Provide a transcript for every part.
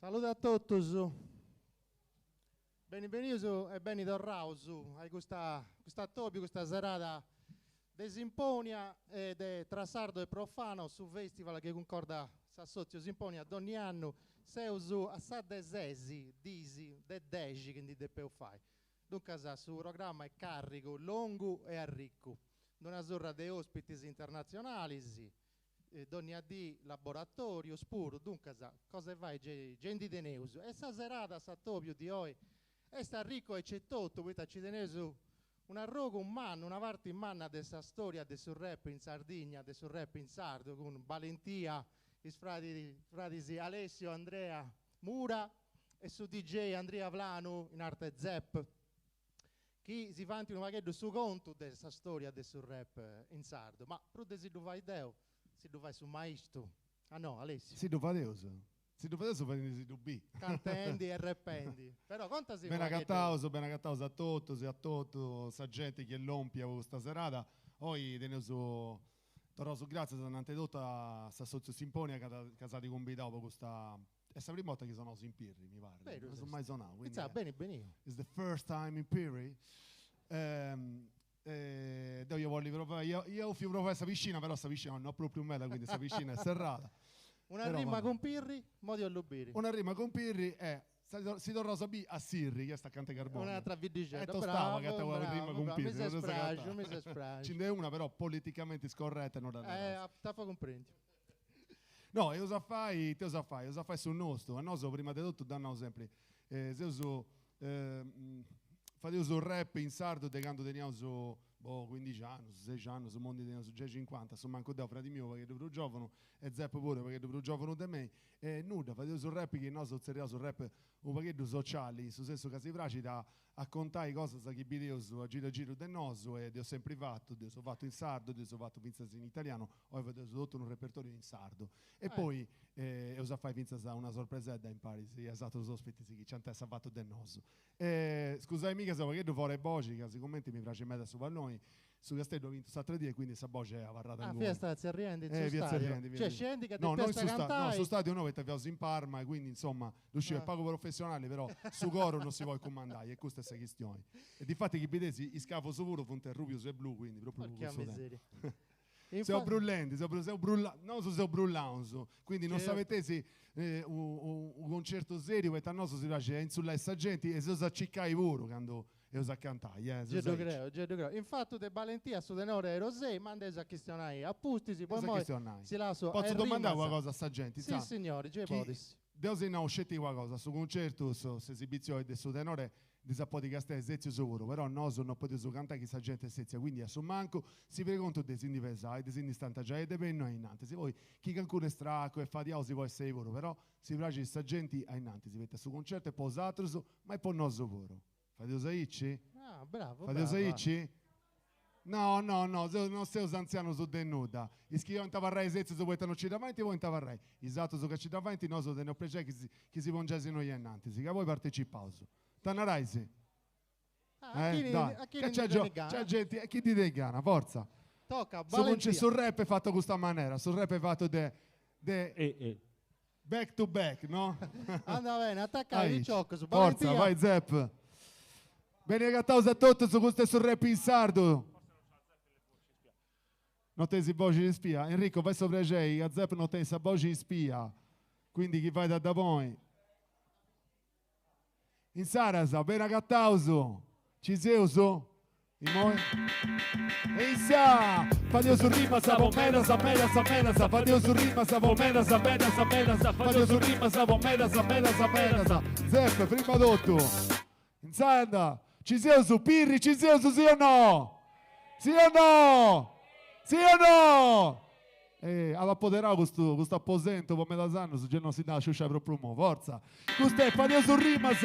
Salude a totus, beni benius e beni torraus a custa atobiu, custa serada de Symponia e de Tra Sardo e Profano, su festival chi cuncordat s'assotziu Symponia donni annu. Seus a sa de ses dis de dexi chi ndi depeus fai. Duncas su programma est carrigu, longu e arricu, una surra de ospitis internatzionalis, Dònnia dì laboratòrius puru, duncas cosa 'e fai gei gei ndi teneus. E sa serada, s'atobiu di oi est arricu aici etotu, poita ci teneus un'arrogu mannu, una parti manna de sa storia de su rap in Sardigna, de su rap in sardu, cun Balentia, is fradis fradis Alessio e Andrea Mura e su DJ Andria Planu in arte Zep. Chi si faint unu pagheddu su contu de sa storia de su rap in sardu, ma prus de si ddu fai deu, si ddu fait su maistu. Ah no, Alessio. Si ddu fadeus. Si ddu fadeus fadendi si ddu bì. Cantendi e rependi. Però contasi unu pagheddu. Bene agataus, bene agataus a totus e a totu sa genti chi est lòmpia po custa serada. Oi teneus, torraus gràtzias ananti 'e totu a s'assòtziu Symponia ca s'at cumbidau po custa Est sa prima 'orta chi sonaus in Pirri, mi parit. Berus Non seu mai sonau, quindi. Intzà, beni beniu. It's the first time in Pirri. Deu ia bolli provai, ia 'ofiu provai sa piscina, però sa piscina no propriu meda, quindi sa piscina est serrada. Una rima cun Pirri, mo ti 'ollu biri. Una rima cun Pirri e si torraus a bì a Sirri, chi est acanta 'e Carbònia. Un'atra biddixedda, Est tostau agatai una rima cun Pirri, mi ses praxiu, mi ses praxiu. Nci nd'est una però politicamenti scorretta e no dda naraus. T'apu cumprendiu. No, eus a fai, ita eus a fai, eus a fai su nostu, a nosu prima de totu dda nau sempri, seus, fadeus rap in sardu de candu teniaus, boh, cuindixi annus, seixi annus, imoi ndi teneus giai cincuanta, a su mancu deu, fradi miu u' pagheddu prus giovunu e Zep puru u' pagheddu prus giovunu de mei, e nudda, fadeus rap chi nosu tzerriaus rap u' pagheddu sociali, in su sensu ca si praxit a a contai cosas chi bideus a giru a giru de nosu e dd'eus sempri fatu, dd'eus fatu in sardu, dd'eus fatu fintzas in italianu, oi fadeus totu unu repertoriu in sardu. E poi eus a fai fintzas una sorpresedda imparis a is atrus ospitis chi nci ant essi avatu de nosu. E scusaimì ca seu u' pagheddu fora 'e boxi, ca sigumenti mi praxit meda su palloni, Su Casteddu at bintu s'atra die e quindi sa boxi est abarrada Ah, inguni. fiast tzerriendi in Eh, su fia stadiu? tzerriendi, fia Cioè, tzerriendi. sciendi ca No, no in depiast su sta, no, cantai? su stadiu no, poita fiaus in Parma e quindi insomma, ddu sciu, est pagu professionali, però su coru non si podit cumandai e custa est sa chistioni. E difati chi bideis is cavus puru funt arrubius e blu, quindi propriu po Porca cussu tema. miseria. Seu brullendi, seu seu brulla, nosu seus brullaus, quindi non Certu. s'abeteis unu concertu seriu, poita a nosu si praxit a intzullai sa genti e seus a circai puru candu Eus a cantai, eh, Gei ddu creu, gei ddu creu. In fatu de Balentia su tenore 'e Orosei, ma nd'eus a chistionai a pustis, po immoi si lassu a Potzu is domandai rimas. una cosa a sa genti, Si, signori, gei podis. Deu si nau sceti una cosa, su cuncertu, s'esibitzioni de su tenore ddis a podi castiai setzius puru, però nosu no podeus cantai chi sa genti est setzia, quindi a su mancu si pregontu de si ndi pesai, de si ndi stantagiai e de benni a innantis, poi chi cancunu est stracu e fadiau si podit sei puru, però si praxit sa genti a innantis, poita su cuncertu est po osatrus, ma est po nosu puru. Fadeus aici? Ah, bravu, Fadeus bravu. aici? No, no, no, seus, no seus antzianus de nudda. Is chi 'olint abarrai setzius poita no ci dda faint, podint abarrai. Is atrus ca ci dda faint, nosu teneus prexeri chi si, chi si pongiais innoi ainnantis, ca poi partecipaus. Ita narais? Ah, a Eh, chini, dai. a chini Ca ndi c'è tenit gana. c'è genti, e chi ndi tenit gana, fortza. Toca, Su balentia. su rap est fatu a custa manera, su rap est fatu de, de Eh, eh. Back to back, no? Anda bene, atacai Aici. piciocus, Fortza, balentia. vai Zep. Beni agataus a totus, custu est su rap in sardu. No tenis boxi ispia. Enrico, fai su prexeri, ca Zep no tenit sa boxi ispia. Quindi chi fait a dda ponni. Insaras, beni agataus, ci seus? Immoi? E insa! Fadeus rimas po medas, medas, medas, fadeus rimas po medas, medas, medas, fadeus rimas po medas, medas, medas. Zep, prima totu. Insaras, ci seus? Pirri, ci seus, si o no? Si o no? Si o no? E at apoderau custu custu aposentu po medas annus, gei non si nd'at a sciusciai propriu imoi, fortza. Custu est Fadeus rimas!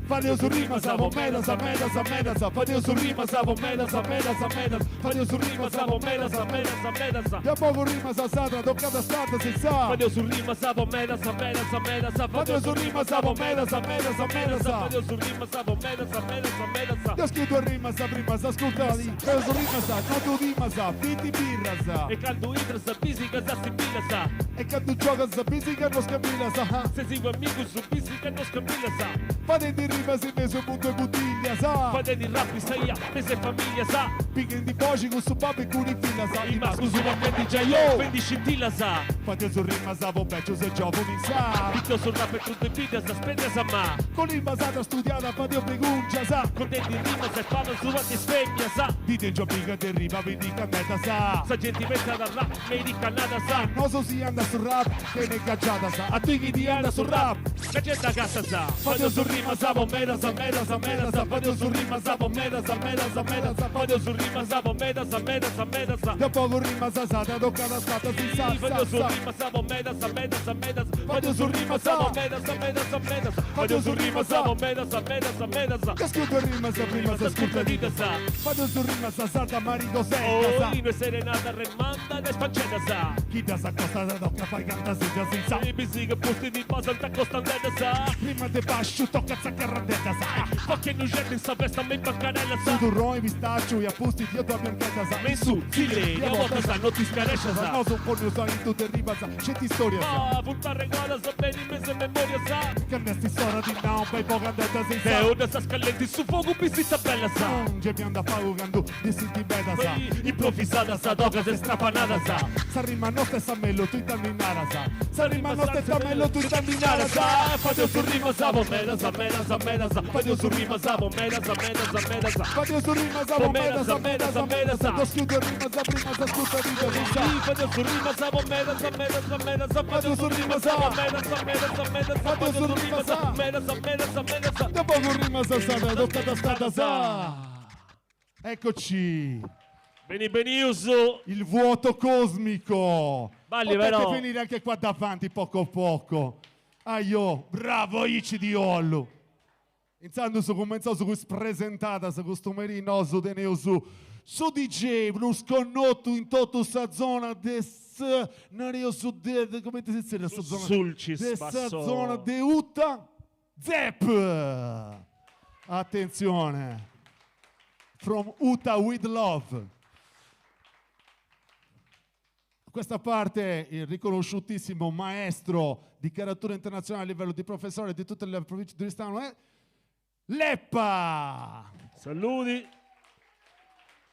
Fadeus rimas po medas, medas, medas, fadeus rimas po medas, medas, medas, fadeus rimas po medas, medas, medas. Deu bogu rimas a s'atra, tocat a s'atra si sa. Fadeus rimas po medas, medas, medas, fadeus rimas po medas, medas, medas. Fadeus rimas po medas, medas, medas. Deu scriu duas rimas, primas ascurtadi, fadeus rimas, no ddu timas, biti birras. E candu. candu intras bisi ca s'assimbillas. E candu giogas bisi ca no scambillas. Ses cun amigus bisi ca no scambillas. Fadendi rimas in mesu mundu 'e butiglias. Fadendi rap in sa 'ia mesu 'e familias. Pighendi boxi cun su babbu e cun is fillas. Is mascus pappendi giai fendi scintillas. Fadeus rimas po becius e giovunis. Pigaus rap intru de biddas speddias ma. Cun limba sarda studiada fadeus bregungias. Contendi rimas e fadas a is feminas. Ndi tengiu una biga de rima piticheddeddas. Sa genti pensat rap americanadas. A nosu si andat su rap chene cagiadas. A tui chi ti andat su rap. Ca gei dd'agatas. Fadeus rimas po medas, medas, medas. Fadeus rimas po medas, medas, medas. Fadeus rimas po medas, medas, medas. Deu bogu rimas sardas tocadas fatas in sa, sa, Fadeus sa. rimas po medas, medas, medas. Fadeus rimas po medas, medas, medas. Fadeus rimas po medas, medas, medas. Ca ascurtu rimas primas ascurtadidas. Fadeus rimas sarda marigoseddas. Oi no est serenada remanda de is fanceddas. Chi ddas acostat tocat fai cantasìgias in sa. Bisi ca pustis ti basant a costandeddas. Prima de basciu tocat tzacarrandeddas. Facendu genti in sa festa me is bancarellas. Su turroni pistàciu e a pustis totu a biancheddas. Me in su tzilleri a bortas no ti scarescias. Nosu poneus aintru de rimas sceti istorias. Ma funt arregodas beni me is memorias. Cand'est s'ora ti nau bai bogandeddas in sa. Deu ddas callentu in su fogu bisi ita bellas. Gei mi andat pagu candu nd'essint medas. Improvisadas togas e strapanadas. Sa rima nosta est sa mellus tui ita ndi naras. Sa rima nosta est sa mellus tui ita ndi naras. Fadeus rimas po medas, medas, medas. Fadeus rimas po medas, medas, medas. Fadeus rimas po medas, medas, medas. Deu scriu rimas primas ascurtadidas in sa. Fadeus rimas po medas, medas, medas. Fadeus rimas po medas, medas, medas. Fadeus rimas medas, medas, medas. Deu bogu rimas sardas tocadas fatas. Eccoci. Beni benius. Il vuoto cosmico. Balli, Potete però. venire anche qua davanti poco poco. Aio, bravo aici ti 'ollu. Intzandus cumentzaus cun is presentadas custu merì nosu teneus su DJ prus connotu in totu sa zona de s nareus de cumenti si zerriat sa zona Sulcis de sa basso. zona de Uta Zep! Attenzione! From Uta with love. A questa parte il riconosciutissimo maestro di caratura internazionale a livello di professore di tutte le province di Oristano è Leppa! Saludi.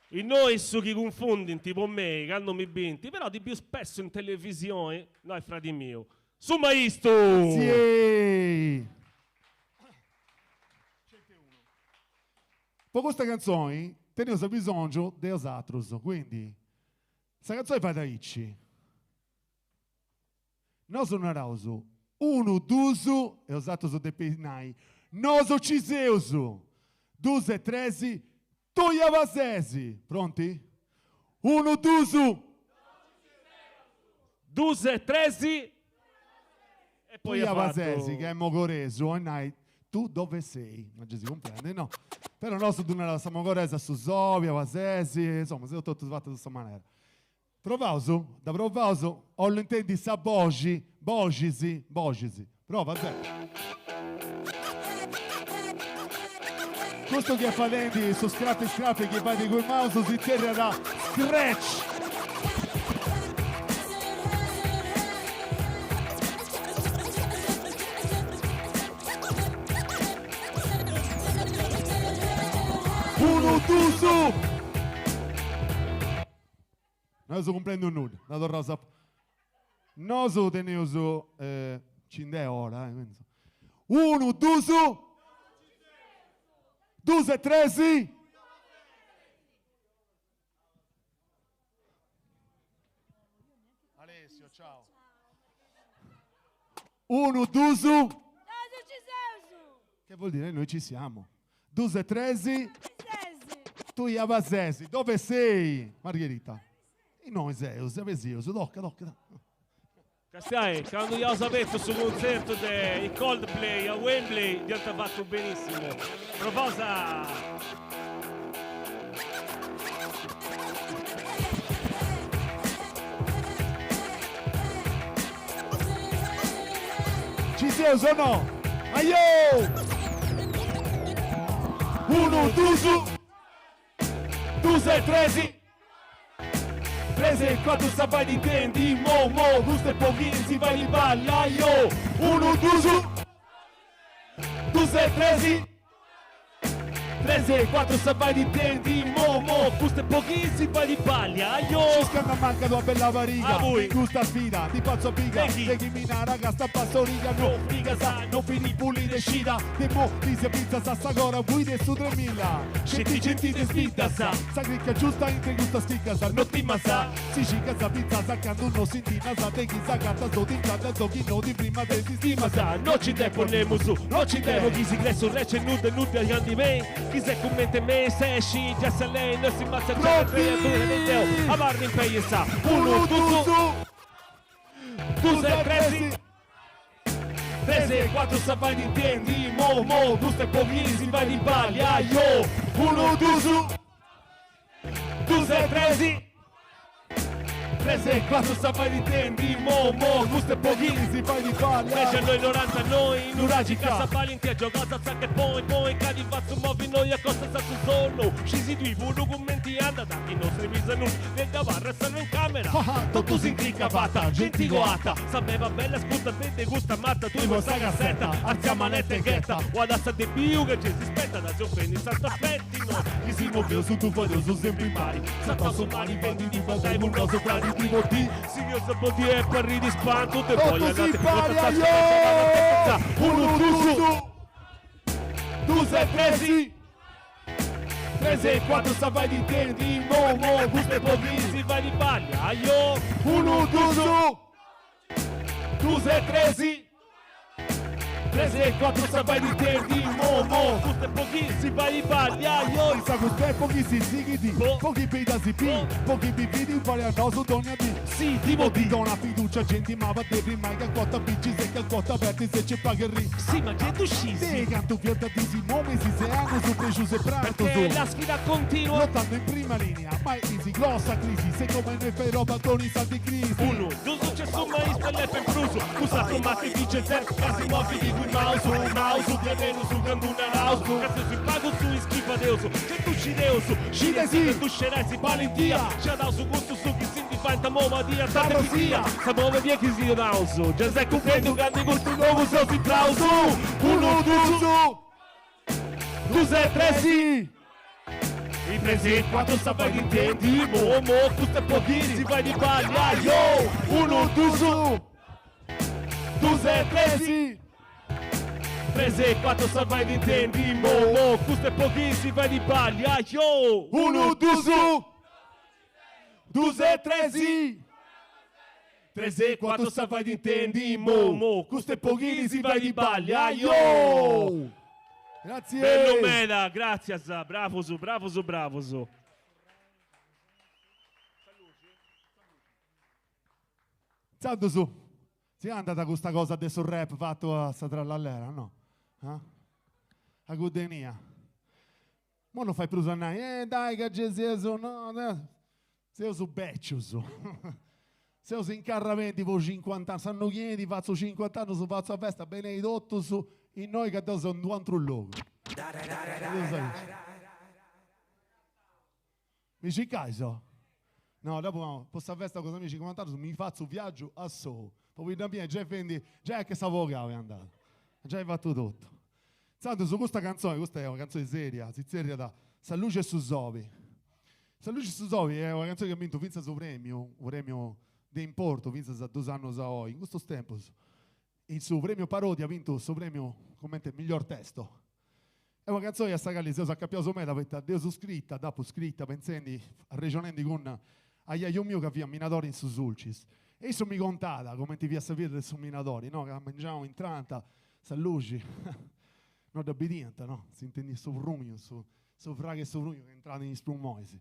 Innoi su chi cunfundint po mei candu mi bint, però ti biu spesso in televisioni, no est fradi miu, su maistu! Siei! Po custa cantzoni teneus abisongiu de osatrus, quindi sa cantzoni fait aici. Nosu naraus unu, dus e osatrus depeis nai nosu ci seus! Dus e tres, tui aba ses! Pronti? Unu, dus! Dus e tres e poi Tui aba at ses, fatu. ca est mogoresu, 'olit nai tu dove sei, ma gei si cumprendit, no? Però nosu ddu naraus a sa mogoresa su sobi, aba ses, insoma, seus totus fatus a sa manera. Provaus? Dda provaus? 'Ollu intendi sa boxi, boxis, boxis. Prova, Zé. Custu chi est fadendi su scrapi scrapi chi fait cun is maus si zerriat scratch. Unu, dus. No eus cumprendiu nudda, dda torraus a. Nosu teneus ci nd'est ora, eh, quindi. Unu, dus, dus e tres. Alessio, ciao. Unu, dus. Nosu ci seus! Che vuol dire noi ci siamo. Dus e tres. Ci sesi! Tui aba ses, dove sei? Margherita. Innoi seus, aba seus, tocca, tocca. Castiai, candu iaus abertu su cuntzertu de i Coldplay a Wembley dd'iant fatu benissimu. Provaus a. Ci seus o no? Aio! Unu, dus, dus e tres. Tres e cuatru sa fait intendi Mo mo custu est po chini si fait balli Aio Unu dusu Dus e tresi Tres e cuatru sa fait intendi Mo mo custu est po chini si fait balli Aio Scis ca nd'ammancat una bella pariga A bui. In custa sfida ti fatzu a biga De chi? De chi mi narat ca sta s'origa No frigas no finit pulida e scida De mo ti si apitzas a sa cora guida 'e su tremilla. Sceti genti de is biddas. Sa cricca giusta intre custas chiccas. No timas. Si cicas fintzas a candu no s'intinas de chi s'agatas o t'incantas o chi no ti frimas e t'istimas. No ci depo nemus, no ci devo chi si crei su re c'est nudda e nudda andi mei chi ses cummente mei ses sci già sa lei no si mazza già Pronti! deu abarru in pei e sa unu dus dus e tresi Tres e cuatru sa fait intendi Mo mo custu est po chini si fait balli Aio Unu dusu Dus e tresi Tres e cuatru sa fait intendi Mo mo custu est po chini si fait balli Dexannoi norantanoi Nuragica sa balentia giogaus a zacca e poi poi ca ti fatzu movi noi a costas a su sonnu Scisi tui puru cumenti andat chi no srebis a nudda De dd'abarra salva in camera Totus in cricca fata, genti coata Sa beba bella scuta de custa mata Tui po sa cassetta, arzia manetta e ghetta Guadassa de biu ca gei si spettat Si ofendit s'ant'aspetti no Chi si moveus ddu fadeus sempri mali Sartaus su mari fendi passai po nosu fradi ti po ti Sigheus a podi e parrit ispantu De poi Totus andati impari, aio! Unu dusu Dus e tresi Tres e cuatru sa fait intendi Mo mo custu est po chini si fait balli Aio Unu dusu Dus e tresi Tres e cuatru sa fait intendi Mo mo custu est po chini si fait balli Aio Sa custu est po chi si sighit Po chi bida si bi Po chi bivit umpari a nosu dogna dì Si ti po Ti dona fiducia genti maba de frimai ca cota bicis e ca cota abertis e ci pagherri Si ma gei ddu scisi De cantu fiant disi mo mesis e annus prexus e prantus Perché la sfida continua Lottando in prima linea mai easy grossa crisi se come noi fai roba con i santi cristi Unu, dusu c'est su maistu e lepa in prusu Cussa tomati dice zer ca si movit cun mausu Mausu diaderus candu naraus Ca seus in pagus is chi fadeus Gei ddu scideus Scidesi ddu sceresi balentia Sciadaus custus chi si ndi faint a mobadia Tanta pitia Sa mobadia chi si donaus Già s'est cumprendiu ca de custu logu seus intraus Unu, dusu Dus e tresi I tres e cuatru sa fait intendi Mo mo custu est po chini si fait balli Aio Unu dusu Dus e tresi Tres e cuatru sa fait intendi Mo mo custu est po chini si fait balli Aio Unu dusu Dus e tresi Tres e cuatru sa fait intendi Mo mo custu est po chini si fait balli Aio Grazie Bellu meda, gràtzias, bravus, bravus, bravus. Intzandus si andat custa cosa de su rap fatu a sa trallallera, no? Ah? A cudd'enia. Mo no fait prus a nai, eh dai ca gei seus, no, seus becius, seus incarravendi po cincuant'annus, s'annu chi 'enit fatzu cincuant'annus, fatzu sa festa, benei totus innoi ca deu seu in u' atru logu. Fadeus aici. Mi circais o? No, dopu po sa festa cosa mia cincuant'annus mi fatzu u viaggiu a sou, po bidda mia giai fendi, giai a che s'avogau est andau, giai fatu totu. Intzandus custa cantzoni, custa est una cantzoni seria, si zerriat Sa luxi 'e su sobi. Sa luxi 'e su sobi est una cantzoni chi at bintu fintzas u' premiu, u' premiu de importu fintzas a dus annus a oi, in custus tempus. In su premiu Parodi at bintu su premiu cumenti miglior testo. Est una cantzoni a sa cali seus acapiaus meda poita dd'eus scrita, dd'apu scrita pentzendi, arrexonendi cun aiaiu miu ca fiat minadori in su Sulcis. E issu mi contat cumenti fiat sa vida de su minadori, no, ca a mengianu intrant, sa luxi no dda bidiant, no, s'intendiat su frùmiu, su su fragu 'e su frùmiu ca intrat in is prumonis.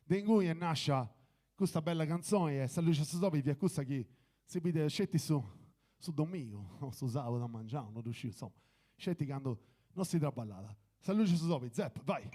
De inguni est nascia custa bella cantzoni e sa luxi 'e su sobi fiat cussa chi si bidiat sceti su su domingu o su sabudu a mangianu, no ddu sciu, insoma, sceti candu no si traballat. Sa luxi 'e su sobi, Zepp, vai!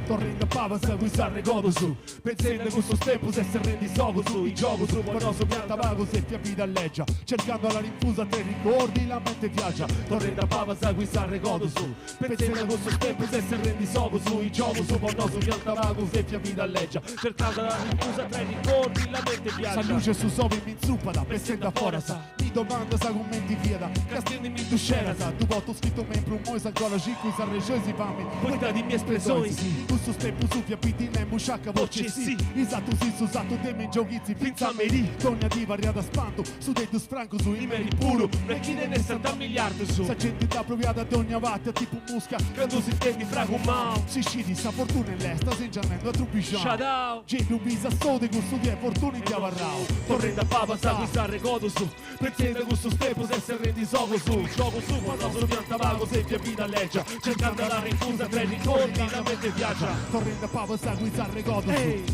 Torrendi a pabas cun is arregodus, pentzendi a cussus tempus e serrendi is ogus, is giogus po nosu fiant pagus e fiat vida lègia, cercandu la rinfusa tra i ricordi la mente viaggia. Torrendi a pabas cun is arregodus, pentzendi a cussus tempus e serrendi is ogus, is giogus po nosu fiant pagus e fiat vida lègia, cercandu la rinfusa tra i ricordi la mente Sa viaggia. luxi 'e su sobi m'intzupat, bessendi a foras, Mi domandas cumenti fiat, castiendi-mi ddu sceras, ddu portu scritu me in prumois ancora circu is arrexonis fami, poita timi is presonis. In cussus tempus fiat pitina in busciaca po ci essi. Is atus in su satu de mengioghizi fintz'a merì. Dogna dì parriat spantu, su de dus francus In merì puru, no est chi tenessant miliardus. Sa genti dd'aprobiat a dogna parti a tipu musca. Candu s'intendit fragu mau. Si scit sa fortuna est lesta, si nci andendu a trubixau. Sciadau. Gei ddu bis a sou de cussu chi est fortuna ndi abarrau. Torrendi a pabas cun is arregodus, pentzendi a cussus tempus e serrendi is ogus. Is giogus po nosu fiant pagus e fiat vida lègia, cercandu la rinfusa tra i ricordi la mente viaggia. Torrendi a pabas cun is arregodus,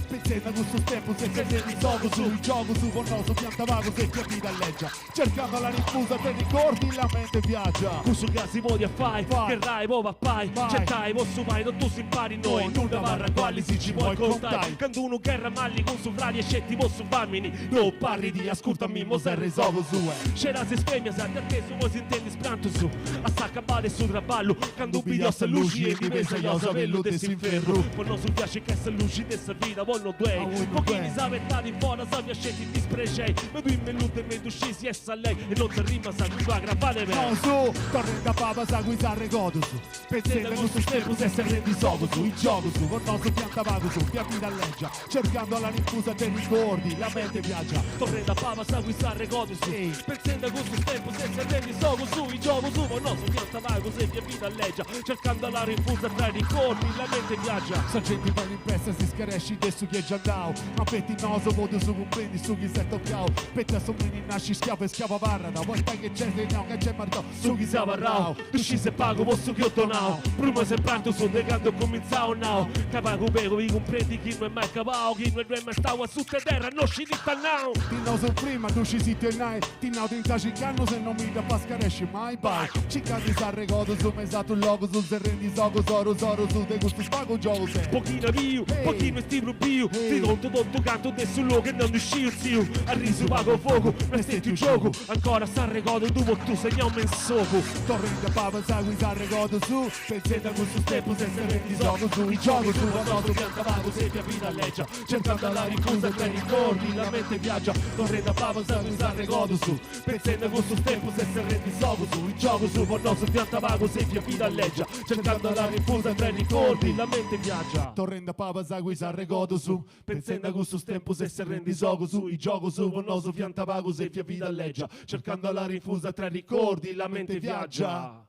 pentzendi a cussus tempus e serrendi is ogus. Is giogus po nosu fiant pagus e fiat vida lègia. Cercandu la rinfusa tra i ricordi la mente viaggia. Cussu ca si podiat fai, gherrai po papai, certai po su pani totus impari innoi nudda abarrat aguali si ci podit contai. Candu unu gherrat mali cun su fradi est sceti po su famini, no parrit, ascurta-mi imoi serra is ogus. Sceras is femias de atesu po s'intendi is prantus a s'acabada 'e su traballu candu bidiaus sa luxi e ndi pesaiaus abellu de s'inferru. Po nosu fiat circai sa luxi de sa vida po no dd'ei po chini s'abetat in foras fiat sceti disprexei Ma tui mellus de mei ddu scisi est sa lei e non t'arrimas cun agravade mei. Nosu torrendi a pabas cun is arregodus, pentzendi a cussus tempus e serrendi is ogus, is giogus po nosu fiant pagus, fiat vida lègia, cercandu la rinfusa tra i ricordi, la mente viaggia. Torrendi a pabas cun is arregodus, pentzendi a cussus tempus e serrendi is ogus, is giogus po nosu fiant pagus e fiat vida lègia, cercandu la rinfusa tra i ricordi, la mente viaggia. Sa genti fait in pressa si scarescit de su chi est giai andau, Ma feti nosu podeus cumprendi su chi s'est tocau Poita s'omini nascit schiavu e schiavu abarrat Poita chi nc'est dinau ca nc'est marcau Su chi s'est abarrau Ddu scis est pagu po su chi eus donau Prumas e prantus de candu cumintzau nau Ca pagu pagu chi cumprendi chi no est mai acabau Chi no est mai stau a suta 'e terra no scit ita nau. Ti nau seu prima ddu scis ita 'olit nai Ti nau trintacinc'annus e no mi dd'apu a scaresci mai Bai circandi is arregodus me is atrus logus Serrendi is ogus orus orus de custus pagus giogus e. Po chini at biu, po chini no est prus biu, ti contu totu cantu de su logu e non ddu sciu tziu, arrisu pagu fogu, no est stetiu giogu, ancora s'arregodu ddu portu segnau me in s'ogu. Torrendi a pabas cun is arregodus, pentzendi a cussus tempus e serrendi is ogus, is giogus po nosu fiant pagus e fiat vida lègia, cercandu la rinfusa tra i ricordi, la mente viaggia, torrendi a pabas cun is arregodus, Pentzendi a cussus tempus e serrendi is ogus, is giogus po nosu fiant pagus e fiat vida lègia, cercandu la rinfusa tra i ricordi, la mente viaggia. Torrendi a pabas cun is arregodus, Pentzendi a cussus tempus e serrendi is ogus, is giogus po nosu fiant pagus e fiat vida lègia, cercandu la rinfusa tra i ricordi, la mente viaggia.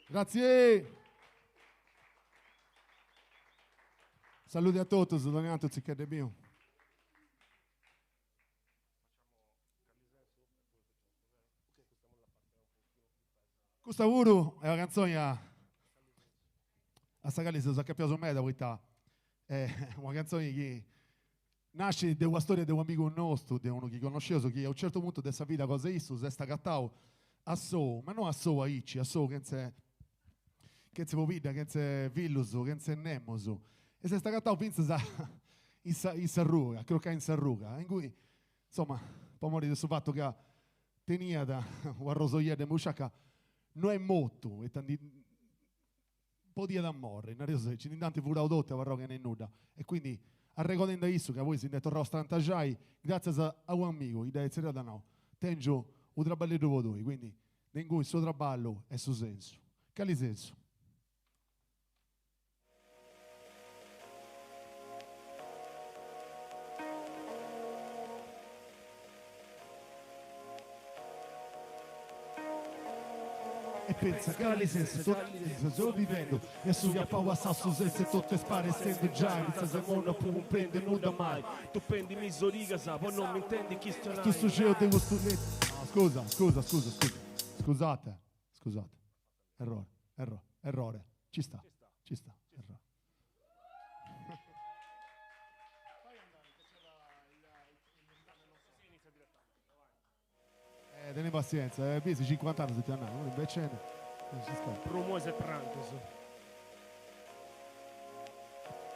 Grazie! Saludi a totus, dogna tantu tzichedde biu. Custa puru est una cantzoni a sa cali seus acapiaus meda poita est una cantzoni chi Nascit de una storia de un'amigu nostu, de unu chi connosceus, chi a unu certu puntu de sa vida cosa 'e issu s'est agatau a sou, ma no a sou aici, a sou chentze chentze pobidda, chentze fillus, chentze nemus, e s'est agatau fintzas in sa in s'arruga, crocau in s'arruga, e ingui, insoma, po mori de su fatu ca teniat u' arrosoiedda in busciaca, no est motu, poita ndi Podiat morri, nareus aici, ndi dd'ant furau totu e abarrau chene nudda. E quindi, arregodendi a issu, ca poi si nd'est torrau a strantaxai, gratzias a unu amigu chi dd'at tzerriau dd'at nau, Tengiu unu traballeddu po tui, quindi de ingui su traballu e su sensu. Cali sensu? E pentza cali sensu seu bivendu e su chi apu passau su sensu 'e totu est sparessendu giai fintzas e imoi no apu cumprendiu nudda mai. Tupendi-mi is origas po no m'intendi chistionai. Custu ceu de custu letu. No, scusa, scusa, scusa, scusa. Scusate, scusate. Errore, errore, errore. Ci sta, ci sta, errore. Eh, teni pazienza, eh, bisi 50 anni ti hanno, invece Rumores e prantos.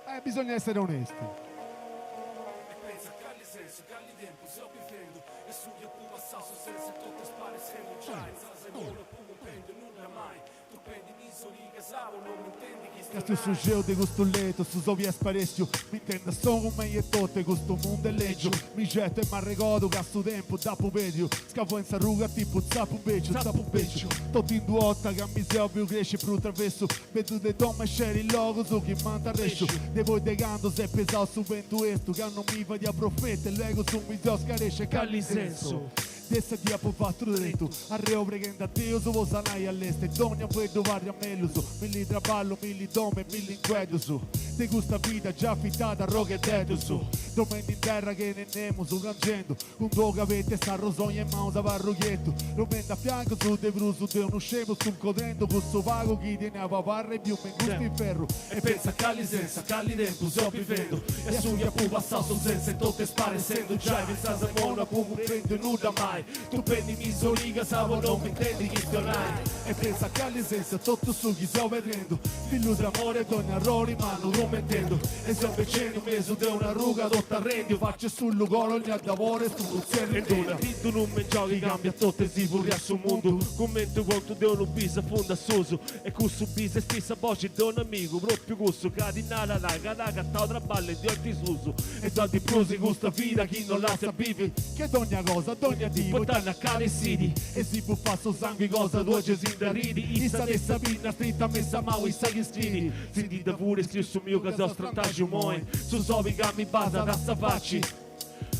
Eh, bisogna essere onesti. E pensa cali sensu, cali tempus seu bivendu E su chi apu passau su sensu 'e totu est sparessendu Giai in sa segunda apu cumprendiu nudda mai Tupendi in is origas po no m'intendi Castu su chistionai. geu de custu letu, su sobi est sparèssiu, m'intendu a solu cun mei etotu e custu mundu est lègiu. Mi scetu e m'arregodu ca su tempus dd'apu pèrdiu, scavu in sa ruga tipu tzapu bèciu, tzapu bèciu. Totu in d'u' 'orta ca mi seu biu cresci prus travessu, bessu de domu e sceri logus chi m'ant arresciu. De poi de candu s'est pesau su bentu estu, ca non mi fadiat profetu e luegus mi seu scaresciu e Calli sensu. De sa dì apu fatu tretu, arreu preghendi a Deus po sanai a lestru e dogna fueddu parriat mellus, milli traballus, milli domus e milli incuedus de custa vida già afitada a arroghededdus, dromendi in terra chene nemus, prangendu cun d'unu cabetu e sa rosoia in manus abarru chietu, dromendi a fiancu su de prus de unu scemu scuncodrendu cussu pagu chi tenia po abarrai biu me in custu inferru. E pensa cali sensu, cali tempus seu bivendu E su chi apu passau su sensu 'e totu est sparessendu Giai fintzas a imoi no apu cumprendiu nudda mai Tupendi in is origas po no m'intendi chistionai. E pensa cali sensu totu su chi seu perdendu Fillus de amori e dogna arrori mannu cummentendu E seu becendi in mesu de una ruga totu arrendiu Facci su lugori ogna dabori est unu tzerriu E nd'una dì unu mengiau chi cambiat totu e si furriat su mundu Cumenti contu de unu bisu a fundu a susu E cussu bisu est sa boxi de un'amigu, propriu cussu ca ti narat ca at agatau traballu e diolti susu e ddu at di prus in custa vida chi no lassat bivi. Che dogna cosa, dogna dì. Poita na cali sidi. E si bufat su sangui cosa tua gei si nd'arridi Issa de sa pinna stritta me sa mau issa chi scridi Si ndi dda puru scriu su miu ca seu strantaxiu imoi su sobi ca mi basat a sa faci.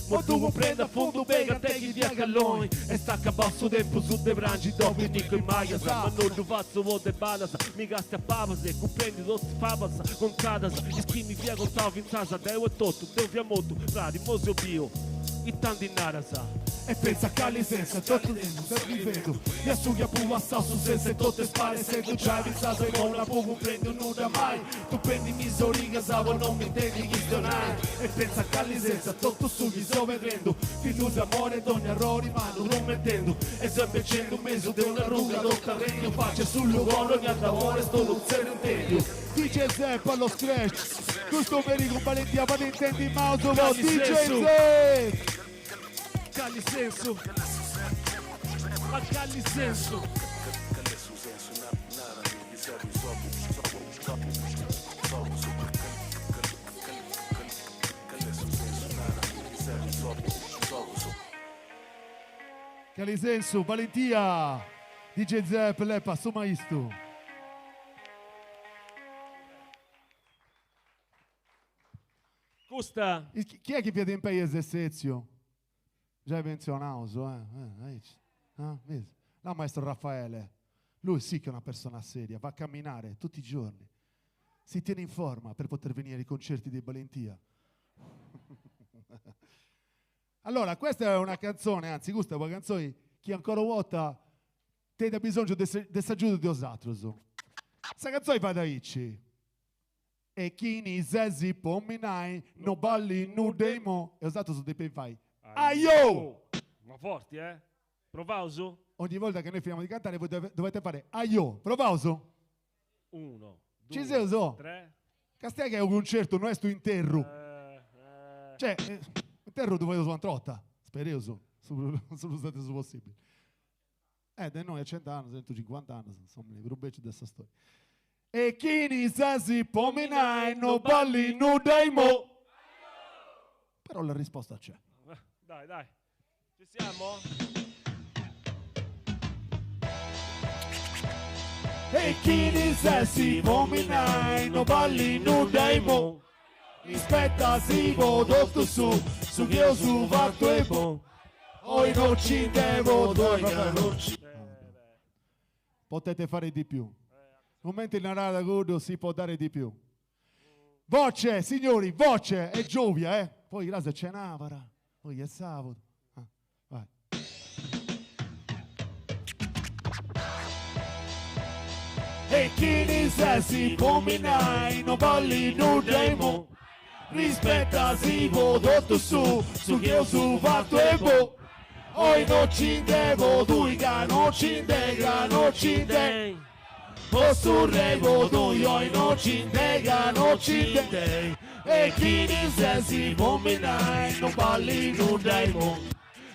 Mo ddu cumprendu a fundu beni cant'est chi fiat calloni. Est acabau su tempus de prangi Dominicu in maias ma no ddu fatzu po de badas mi càstiu a pabas e cumprendu totu is fabas contadas is chi mi fia contau fintzas deu etotu deu fia mortu fradi mo seu biu ita ndi naras. E pensa cali sensu totu seu bivendu e a su chi apu passau su sensu 'e totu est sparessendu giai fintzas a imoi no apu cumprendiu nudda mai Tupendi in is origas po no m'intendi chistionai E pentza cali sensu totu su chi seu perdendu Fillus de amori e dogna arrori mannu cummentendu E seu imbecendu in mesu de una ruga totu arrendiu Facci 'e su lugori ogna dabori est unu tzerriu intendiu. DJ Zep allo scratch Custu meri cun balentia fadi intendi maus po Cali DJ sensu? Zep! Cali sensu? Ma cali sensu? Cali sensu, balentia! DJ Zep Leppa su maistu. Custa. Chi est chi fiat in pei e s'est setziu? Giai pentzionaus, eh, aici, ah, bis? Là maestro Raffaele, lui sì che è una persona seria, va a camminare tutti i giorni, si tiene in forma per poter venire ai concerti dei Balentia. Allora, questa è una canzone, anzi custa est una canzone chi ancora una volta tenit abisongiu de de s'agiudu de 'osatrus. Sa canzoni fait aici. E chini ses po mi nai no balli nudda imoi. E 'osatrus depeis fai Aiò! Ma forti eh? Provaus? Ogni volta che noi finiamo di cantare voi dovete fare Aiò! Provaus? Uno, Ci due, seus? tre. Castia chi est unu cuncertu, no est u'interru. Cioè, interru ddu fadeus un'atra 'orta, spereus, su prus atesu possibili. Eh, de innoi a cent'annus, centucincuant'annus, insomma, prus beciu de sa storia. E chini ses po mi nai no balli nudda imoi. Però la risposta c'è. Dai, dai. Ci siamo? E chini ses po mi nai no balli nudda imoi. Rispetta si po totu su su chi eus fatu 'e bonu. Oi no ci devo Potete fare di più. Cumenti narat cuddu si può dare di più. Voce, signori, voce! Est giòbia, eh! Poi cras est cenàbara, poi est sàbudu. Vai. E chini ses po mi nai no balli nudda imoi. Rispetta si po totu su su chi eus fatu 'e bonu. Oi no ci devo tui ca no ci nde ca no ci nde. O su revodu oi no ci nd'est ca no ci nd'est E chini ses po mi nai no balli nudda imoi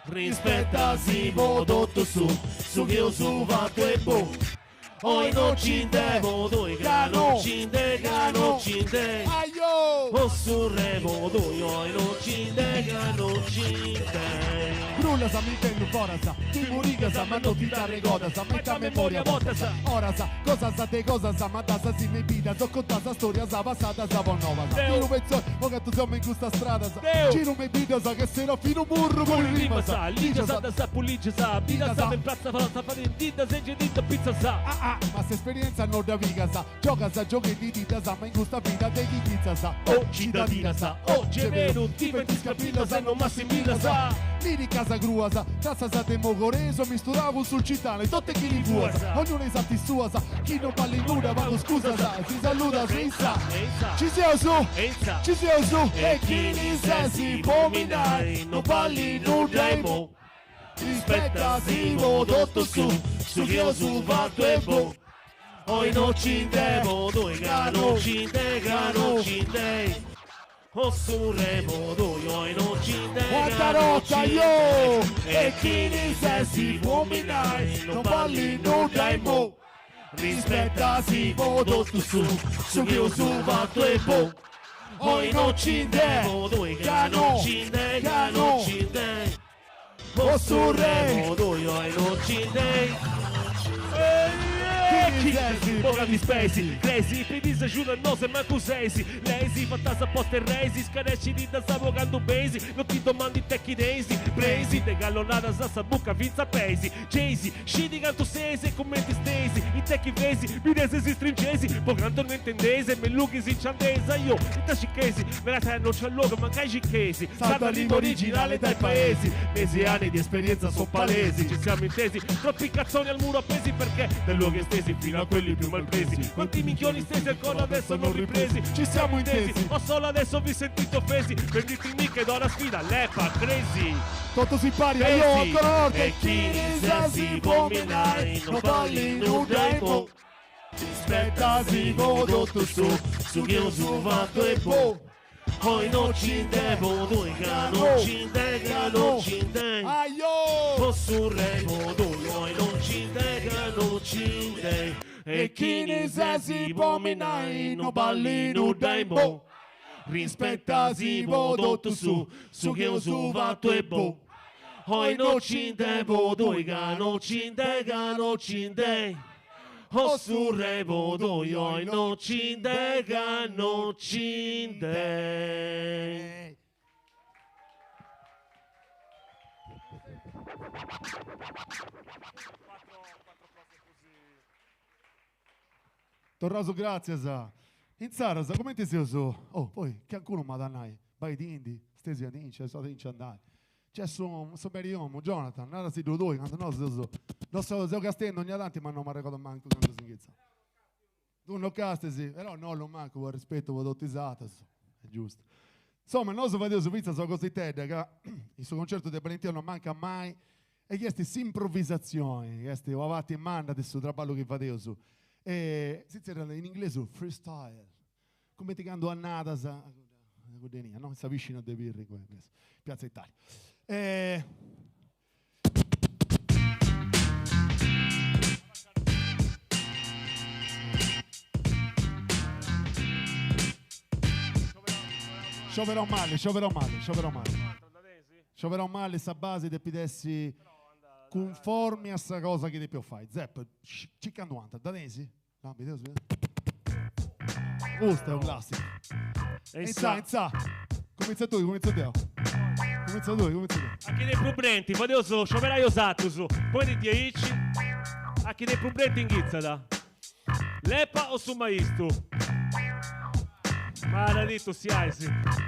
Rispetta si po totu su su chi eus fatu est bonu Oi no ci nd'est po tui ca no ci nd'est ca no ci nd'est O su revodu oi no ci nd'est ca no ci nd'est. Brullas mi intendu foras, ti murigas ma no ti nd'arregodas, ma ita memoria portas, oras, cosas de cosas, ma ddas si me bidas o contas storias passadas po novas. Ti lu pentzu po cantu seu me in custas stradas, giru me biddas che Serafinu Murru po is rimas, ligias ddas apu ligias, bidas me in pratza fadendi ddas e girendi pizzas. Ah ah, ma s'esperienza no dda pigas, giogas gioghendi diddas, ma in custa vida de chi ghitzas. O citadinas, o gemeru, ti fentis capillas e non m'assimbillas. Liricas cruas, trassas de mogoresu misturau cun sulcitanu e totu chi li fuas, ognuna is artis suas, chi no ballit nudda pagu scusas, si saludas insa, ci seus, ci seus, e chini ses po mi nai no ballit nudda imoi. Rispetta si po totu su su chi eus fatu est bonu. Oi no ci nd'est po tui ca no ci nd'est ca no ci nd'est. O su revodu oi no ci nd'est ca no ci nd'est. E chini ses po mi nai no ballit nudda imoi. Rispetta si po totu su su chi eus fatu est bonu. Oi no ci nd'est po tui ca no ci nd'est ca no ci nd'est. O su revodu oi no ci nd'est. Boga spesi, cresi, pedis agiudu a nosu e mancu sesi, lesi, fatas aposta e resi, scaresci-ti-ddas po candu besi, no ti domandu ita chi tenisi, presi, de gallonadas a sa buca fintzas a pesi, Jay-Z, scidi cantu sesi e cumenti stesi, ita chi fesi, bidesi si stringesi, po cantu no intendesi, e mellus chi si nci andesi, aio, ita circhesi, me non c'è luogo, mancai circhesi, sarda lingua originale dai paesi, mesi e anni di esperienza sono palesi, ci siamo intesi, troppi cazzoni al muro appesi perché dai luoghi estesi fino a quelli più mal presi, quanti minchioni stesi ancora adesso non ripresi, ci siamo intesi, o solo adesso vi sentite offesi, prenditemi che do la sfida, lepa, crazy. Totus impari, aio, ancora una volta. E chini ses po mi nai no ballit nudda imoi. Rispetta si po totu su su chi eus fatu est bonu. Oi no ci nd'est po tui ca no ci nd'est ca no ci nd'est. Aio! O su revodu oi no ci nd'est ca no ci nd'est. E chini ses po mi nai no ballit nudda imoi. Rispetta si po totu su su chi eus fatu est bonu. Oi no ci nd'est po tui ca no ci nd'est ca no ci nd'est. O su revodu oi no ci nd'est ca no ci nd'est. Torraus gràtzias. Insaras, cumenti seus? Oh, poi, calincunu m'at a nai, baidindi, stesiadinci, lassadinci andai. Nc'est su su meri 'e domu, Jonathan, narasiddu tui, cantu nosu seus, no seu, seu castendi ogna tanti ma no m'arregodu mancu candu s'inghitza. Tu no castis, però no lu mancu po arrispetu po totu is aterus, est giustu. Insoma, nosu fadeus fintzas una cositedda ca in su concertu de Balentia no mancat mai e chi est s'improvisatzioni, chi est una parti manna de su traballu chi fadeus. E si zerriat in inglesu freestyle, cumenti candu annadas cudda innia, no, in sa piscina de Pirri, Piazza Italia. E Scioberau mali, scioberau mali, scioberau mali. Scioberau mali sa basi depit essi cunformi a sa cosa chi depiu fai. Zepp, circa candu andat, dda tenis? No, bideus, bideus. Custu est unu classicu. Insa, insa. Cumintza tui, cumintza deu. Cumintza tui, cumintza tui. A chi de prus brenti, fadeus scioberai 'osatrus, ponedi diaici, a chi de prus brenti inghitzat. Lepa o su maistu? Maladittu siais.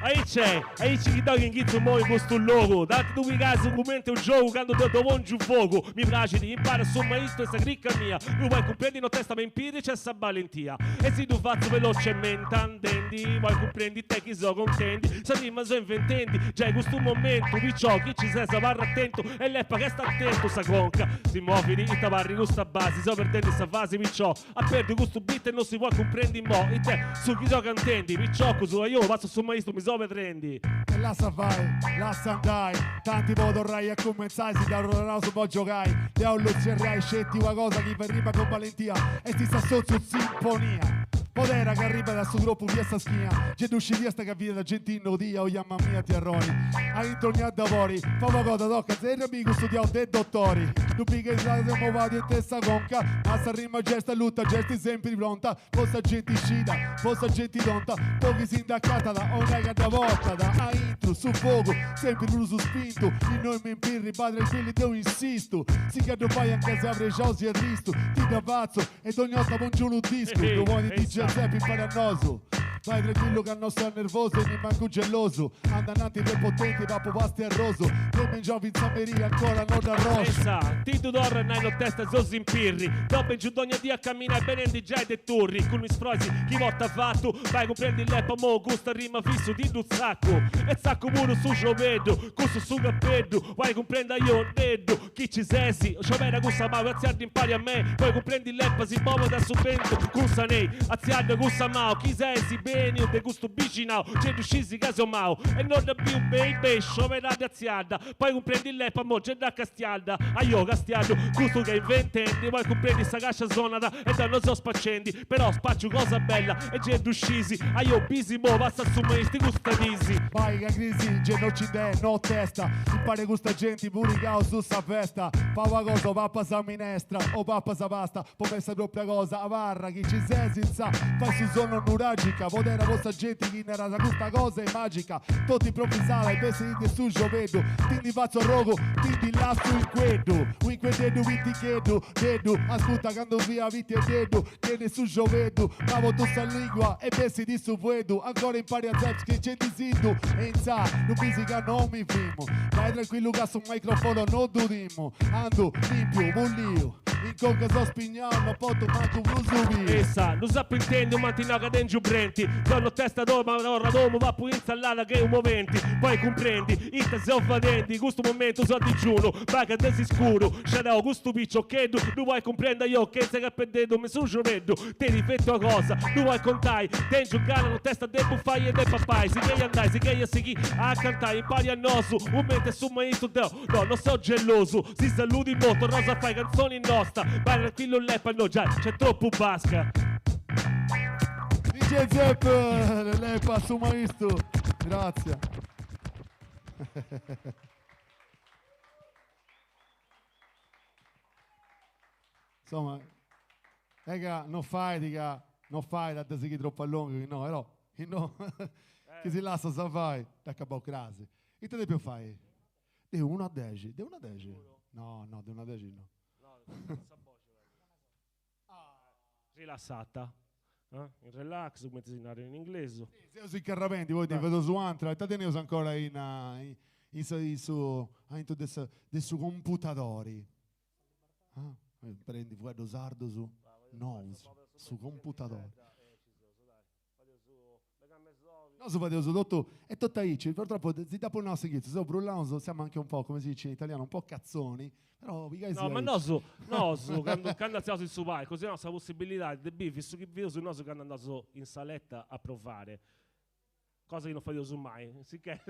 Aici est, aici chi deu inghitzu immoi in custu logu. Tanti ddu pigais cumenti unu giogu candu deu ddu pongiu fogu. Mi praxit, impari a su maistu e sa cricca mia. Ddu poi cumprendi no testa ma in pirri c'est sa balentia. E si ddu fatzu velocemente andendi, poi cumprendi ita chi seu contendi. Sa rima seu inventendi, giai custu momentu. Piciò chi ci ses abarra atentu e lepa chi est atentu sa conca si movit ita parrit custa basi. Seu perdendi sa fasi piciò. A perdiu custu beat e no si podit cumprendi immoi it'est su chi so cantendi, piciocus, aio, passu su maistu mi so pedrendi. E lassa fai, lassa andai, tanti po torrai a cumenzai si dda torraus po giogai, deu 'ollu tzerriai sceti una cosa chi fait rima cun balentia, est s'assotziu Tzimponia. Podera ca arribat a su tropu fiat sa schia, gei ddu scidiast ca fiat genti nodia, oi mamma mia ti arrori, aintru ogna dabori, fa una cosa tocca, zerriami cussu diau de dottori, ddu pigai sa movadi de sa conca, ma sa rima già est alluta, già est sempri pronta, po sa genti scida, po sa genti tonta, po chi si nd'acatat, o nai ca dda portat, aintru su fogu, sempri prus spintu, innoi me in Pirri, bai tranquilli deu insistu, si ca ddu fai anca sia prexau sia tristu, ti dda fatzu, e dogna 'orta pongiu unu discu, ddu ponit DJ Zeppi impari a nosu. Bai tranquillu ca no seu nervosu e nimancu gelosu, andu ananti prepotenti papu pasta e arrosu, de mengianu finz'a a merì ancora no dd'arrosciu. Pensa, ti ddu torru a nai notesta seus in Pirri, deu bengiu dogna dì a camminai benendi giai de Turri, cun is frois chi portu avatu, bai cumprendi lepa mo custa rima fissu ti ddu zaccu, e zaccu puru su ciobeddu, cussu su capeddu, bai cumprendi aio deddu, Chi ci sesi, sciobera cussa mau, atziadda impari a mei, poi cumprendi lepa si bobat a su bentu cun sa nei, atziadda cussa mau, chi sesi beniu de custu bixinau, gei ddu scisi ca seu mau, e no dda biu bei bei, scioberada atziadda, poi cumprendi lepa mo gei dda castiadda, aio castiaddu custu ch'est inventendi, poi cumprendi sa cascia sonat e deu no seu spacendi, però spaciu cosa bella e gei ddu scisi, aio bisi mo passat su maisti custa disi. Bai ca crisi gei no ci nd'est notesta, impari a custa genti purigaus sa festa, fa una cosa o pappa sa minestra o pappa sa pasta, po mei sa propria cosa, abarra chi ci ses insa, fai su sonu nuragica, podera po sa genti chi narat custa cosa est magica, totu improvvisada e bessit de su ciobeddu, ti ndi fatzu arrogu, ti ndi lassu in cueddu, u in cueddeddu piticheddu, deddu, ascurta candu fia piticheddeddu, Chene su giobeddu, ma po sa lingua e bessit su fueddu, ancora impari a Zepsky centisiddu, e intzà, no bisi ca no mi frimu, bai tranquillu ca su microfono no ddu timu, andu limpiu, pulliu, in conca so spignau, no portu mancu prus su piu. Issa, ddu apu intendiu, m'ant nau ca tengiu brenti, deu notesta torra a domu, papu insalada che u moventi, poi cumprendi ita seu fadendi, custu momentu seu a digiunu, Bai ca de s'iscuru sciadau custu piciocheddu ddu podis cumprendi aio chentza capeddeddu me su ciorbeddu tenit fetu una cosa ddu podis contai tengiu gana notesta de bufai e de papai sighei andai sighei a sighì a cantai impari a nosu cumenti su maistu deu no no seu gelosu si saludi mo torraus a fai cantzoni nosta bai tranquillu lepa no giai c'est tropu basca. DJ Zepp, Lepa, su maistu. Grazie. Insomma, è ca no fait ca no fait a dda sighiri tropu a longu, chi no, però, chi no, chi si lassas a fai, dd'acabau crasi. Ita depiu fai? De unu a dexi, de unu a dexi? No, no, de unu a dexi no. Rilassata, in relax, cumenti si narat in inglesu. Seus incarrabendi, poi ndi fadeus u'antra, ita teneus ancora in in su aintru de sa de su computadori? Imperendi fueddus sardus nous, su computadori. Nosu fadeus totu e totu aici, purtroppo si dd'apu nau a s'inghitzu, seus brullaus, siamo anche un po', come si dice in italiano, un po' cazzoni, però pigaisi No, ma nosu, nosu candu candu artziaus in su palcu si donaus sa possibilidadi de bivi su chi biveus nosu candu andaus in saletta a provare, cosa chi non fadeus mai, sicchè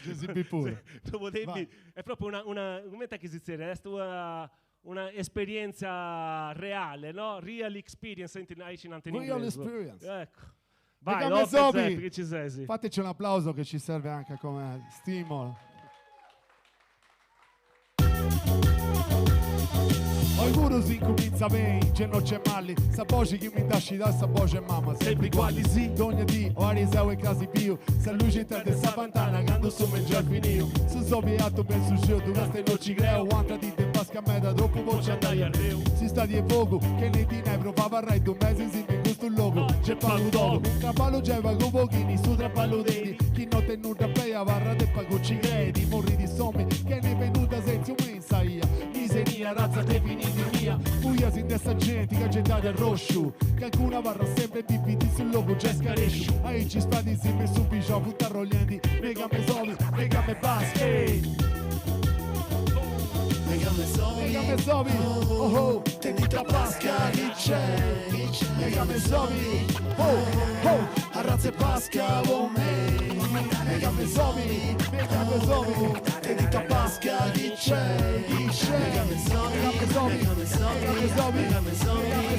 Gei si bit puru. Ddu podeis biri, est propriu una una cumenti est chi si zerriat, est una una esperienza reale, no? Real experience, aici nant in inglesu. Real experience. Ecco. Vai, Lopez, Zeppi, chi ci sesi? Fateci un applauso che ci serve anche come stimolo. Oi puru si incuminza beni, gei no c'est malli, sa boxi chi mi nd'at scidau est sa boxi 'e mama, sempri uguali si, dogna dì, o ariseu e crasi biu, sa luxita de sa fantana candu su mengianu est finiu, su sobi atu ben su sciu, duncas no ci creu, u'antra dì de. basca meda troppu po nci andai arreu. S'istadi est fogu, chene dinai pro abarrai dus mesis in custu logu c'est pagu togu. Traballu giai pagu po chini su traballu tenit, chi no tenit nudda pei abarrat e pagu ci creit. Morrit s'omini chene fai nudda setziu me in sa 'ia, miseria razza definidi mia. Fuia si nd'est sa genti ca ghettat arrosciu, cancunu abarrat sempri e bivit in su logu giai scaresciu. Aici is fradis me su bixinau funt arrolliendi, mega me sobi, mega me basca, ehi. Mega me sobi, mega me sobi, oh oh, tendita basca chi c'è, mega me sobi, oh oh, arrazza 'e Pasca po mei. Mega me sobi, mega me sobi, tendita basca chi c'è, chi c'è, mega me sobi, mega me sobi, mega me sobi, mega me sobi, mega me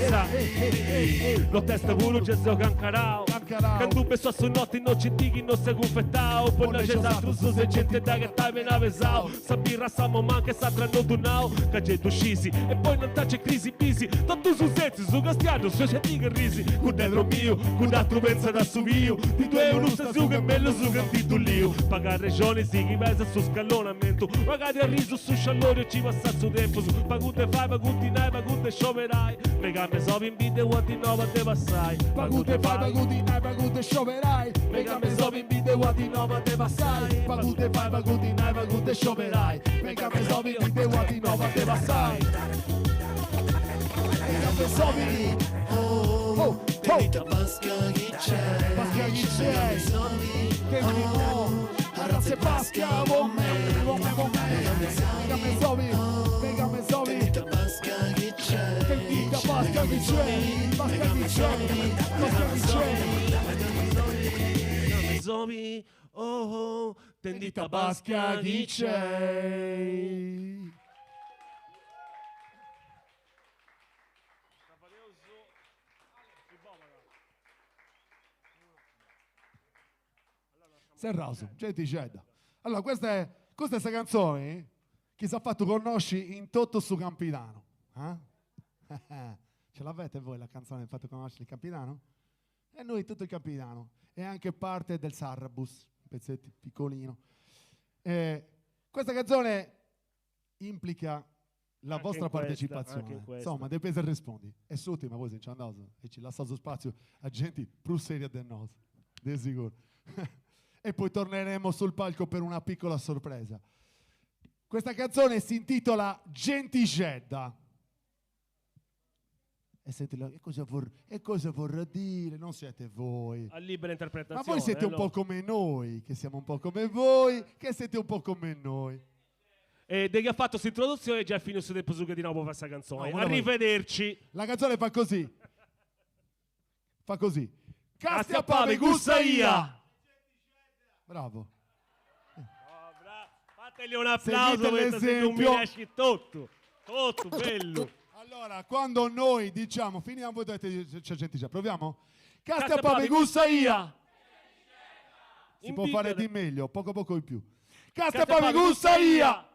sobi, ehi, ehi. Notesta puru già seu cancarau. Candu pensu a su noti no ci chi no seu cunfetau Po nai is atrus se genti da ghetai beni avesau Sa birra sa mama e s'atra no ddu nau Ca gei ddu scisi e poi non tace crisi bisi Totus setzius castiaddus e sceti che risi Cudd'est dromiu, cudd'atru pensat a su biu Ti ddu unu stasiu che mellus ca ndi ddu liu Paga arrexoni si chi pesat su scallonamentu Magari arrisu su scialloriu e ci passat su tempus Pagu de fai, pagu dinai, pagu de scioberai Mega me sobi in bidda e uati nova de passai. Pagu de fai, pagu dinai, pagu de scioberai. Mega me sobi in bidda e uati nova de passai. Pagu de fai, pagu dinai, pagu de scioberai. Mega me sobi in bidda e uati nova de passai. Mega me sobi, oh, oh, oh. Pasca chi c'è, Pasca chi c'è, oh, arrazza 'e Pasca po me, po me, po me. Mega me sobi, mega me sobi. Tendita Pasca chi c'è, Pasca chi c'è, Pasca chi c'è. Sobi, oh oh, tendita Pasca chi c'è. Serraus, gentixedda. Allora, questa è, questa è sa canzone chi s'at fatu connosci in totu su Campidanu. Eh? Ce l'avete voi la canzone che fatto conoscere il Campidano? E noi tutto il Campidano. E anche parte del Sarrabus, un pezzetto piccolino. Questa canzone implica la Anche vostra in questa, partecipazione. anche in questa. Insomma, depis arrespundi. Est s'ultima, poi si nci andaus e ci lassaus spaziu a genti prus seria de nosu, de sicuru. E poi torneremo sul palco per una piccola sorpresa. Questa canzone si intitola Gentixedda. E sentilo, e cosa vorrà dire? Non siete voi. A libera Ma interpretazione. voi siete un no? po' come noi, che siamo un po' come voi, che siete un po' come noi. E de chi ha fatto questa introduzione già è finito il suo tempo su che di nuovo fa questa canzone. No, volevo- Arrivederci. La canzone fa così. Fa così. Castia Pave gusta ia. Bravo. Oh, bravo. Fategli un applauso Seguite perché se non mi l'esempio. riesci tutto. Tutto bello. Allora, quando noi diciamo finiamo, voi dovete dire c'è gente già. Proviamo? Castia Castia Pave Pave gusta ia. Si In può fare vita- di meglio, poco poco in più. Castia Castia Pave Pave gusta ia.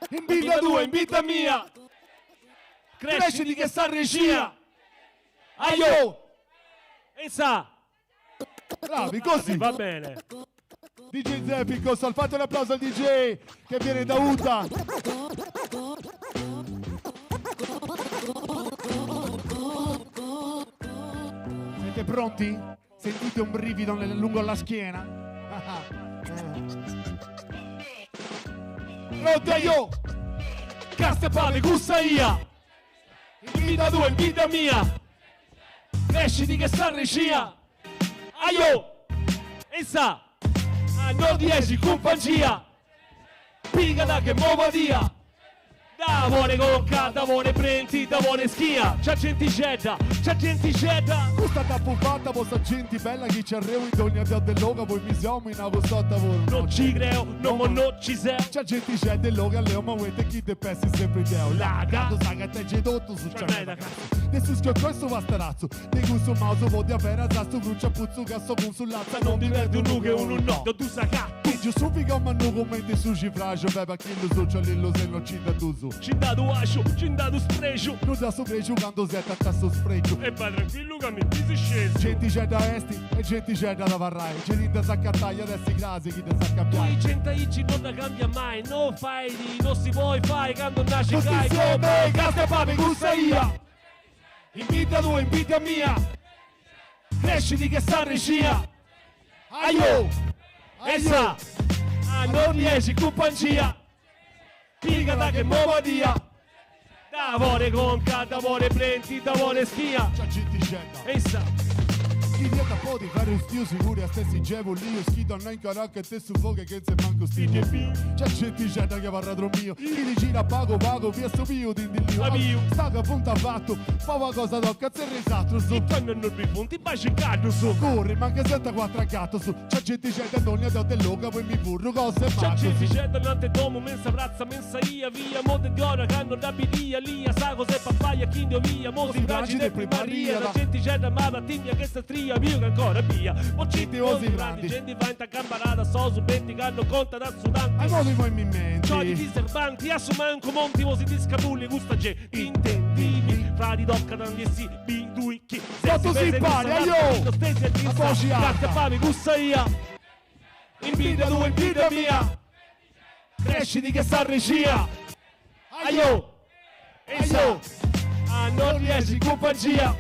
In vita tua, in vita vita mia. mia. Cresci di che sa regia. Aio. E sa. Bravi, così. Va bene. DJ Zeppico, fate un applauso al DJ che viene da Uta. Siete pronti? Sentite un brivido lungo la schiena? Pronti, aio! Castia Pave gusta ia. In vita tua, in vita mia. Cresci di che sa regia. Aio. E sa. A no 10 compagnia. Pigala che muova via. Davone conca, davone prenti, davone schia. C'è genticedda, c'è genticedda. Questa tappo fatta, vostra gente bella, chi ci arrevo in ogni avvio dell'oga, voi mi siamo in avostata voi. Non ci creo, no mo non ci sei. C'è gente c'è dell'oga, leo, ma vuete chi te pensi sempre deo. Laga. Tu sai che te c'è tutto su C'è c'è meda De su schiocco e su vastarazzo, de gusto mauso, vodi a vera, zasto, brucia, puzzo, gasso, con sull'azza, Non diverti un nu che uno no, tu sa che strangiu, su figau mannu cumenti su civraxu, beba a chillus, ciallillus e no ci nd'at dusu. Ci nd'at u axu, ci nd'at u sprexu. Nudda su prexu candu s'etat a su sfregiu. E bai tranquillu ca mi bis scesu. Gentixedda esti e gentixedda at abarrai, gei ti nd'as acatai at essi crasi chi dd'as a cambiai. Tui genti aici no dda cambia mai, no faidi, no si poi fai candu nasci Tutti gai insieme, come casta fami cussa ia. In bidda tua, in bidda mia. Crescidi che sa regia. Aio! Essa! A non riesci cumpangia. Pigada che movadia. D'amore conca, d'amore brenti, d'amore schia. C'è gentixedda. Essa! Chi diat a podi fai rustiu siguri a stessi gevu liu schidu a nai incarà che te su fogu chentza mancu stimu C'è gentixedda chi abarrat dromiu chi ti girat pagu pagu via su piu ti ndi liu Abiu. Sta ca funt avatu po una cosa tocat tzerri is atrus E candu non bi funt bai circaddus. Curri mancu siant cuatru gatus C'è gentixedda in dogna de logu poi mi furru cosa 'e C'è macus. gentixedda anant'e domu me in sa pratza me in sa ia via mo de diora candu dda bidia lia sa cos'e papai a chi ndi 'olia mo si praxit de prima ria sa gentixedda m'at timia che sa stria biu ca ancora bia bocint po si prandi genti faint a cambarada sosu benti candu contat a su tanti Ai modi poi mi menti. Ciò di diserbanti a su mancu monti po si ndi scabulli custa genti intendimi fradi tocat a ndi essi bidui chi sesi Totus pesi impari, cussa aio! no stesi a A dissa boxi cazzi arta! a fami cussa ia in bidda tua in bidda mia crescidi che sa regia aio essa a non riesci cumpangia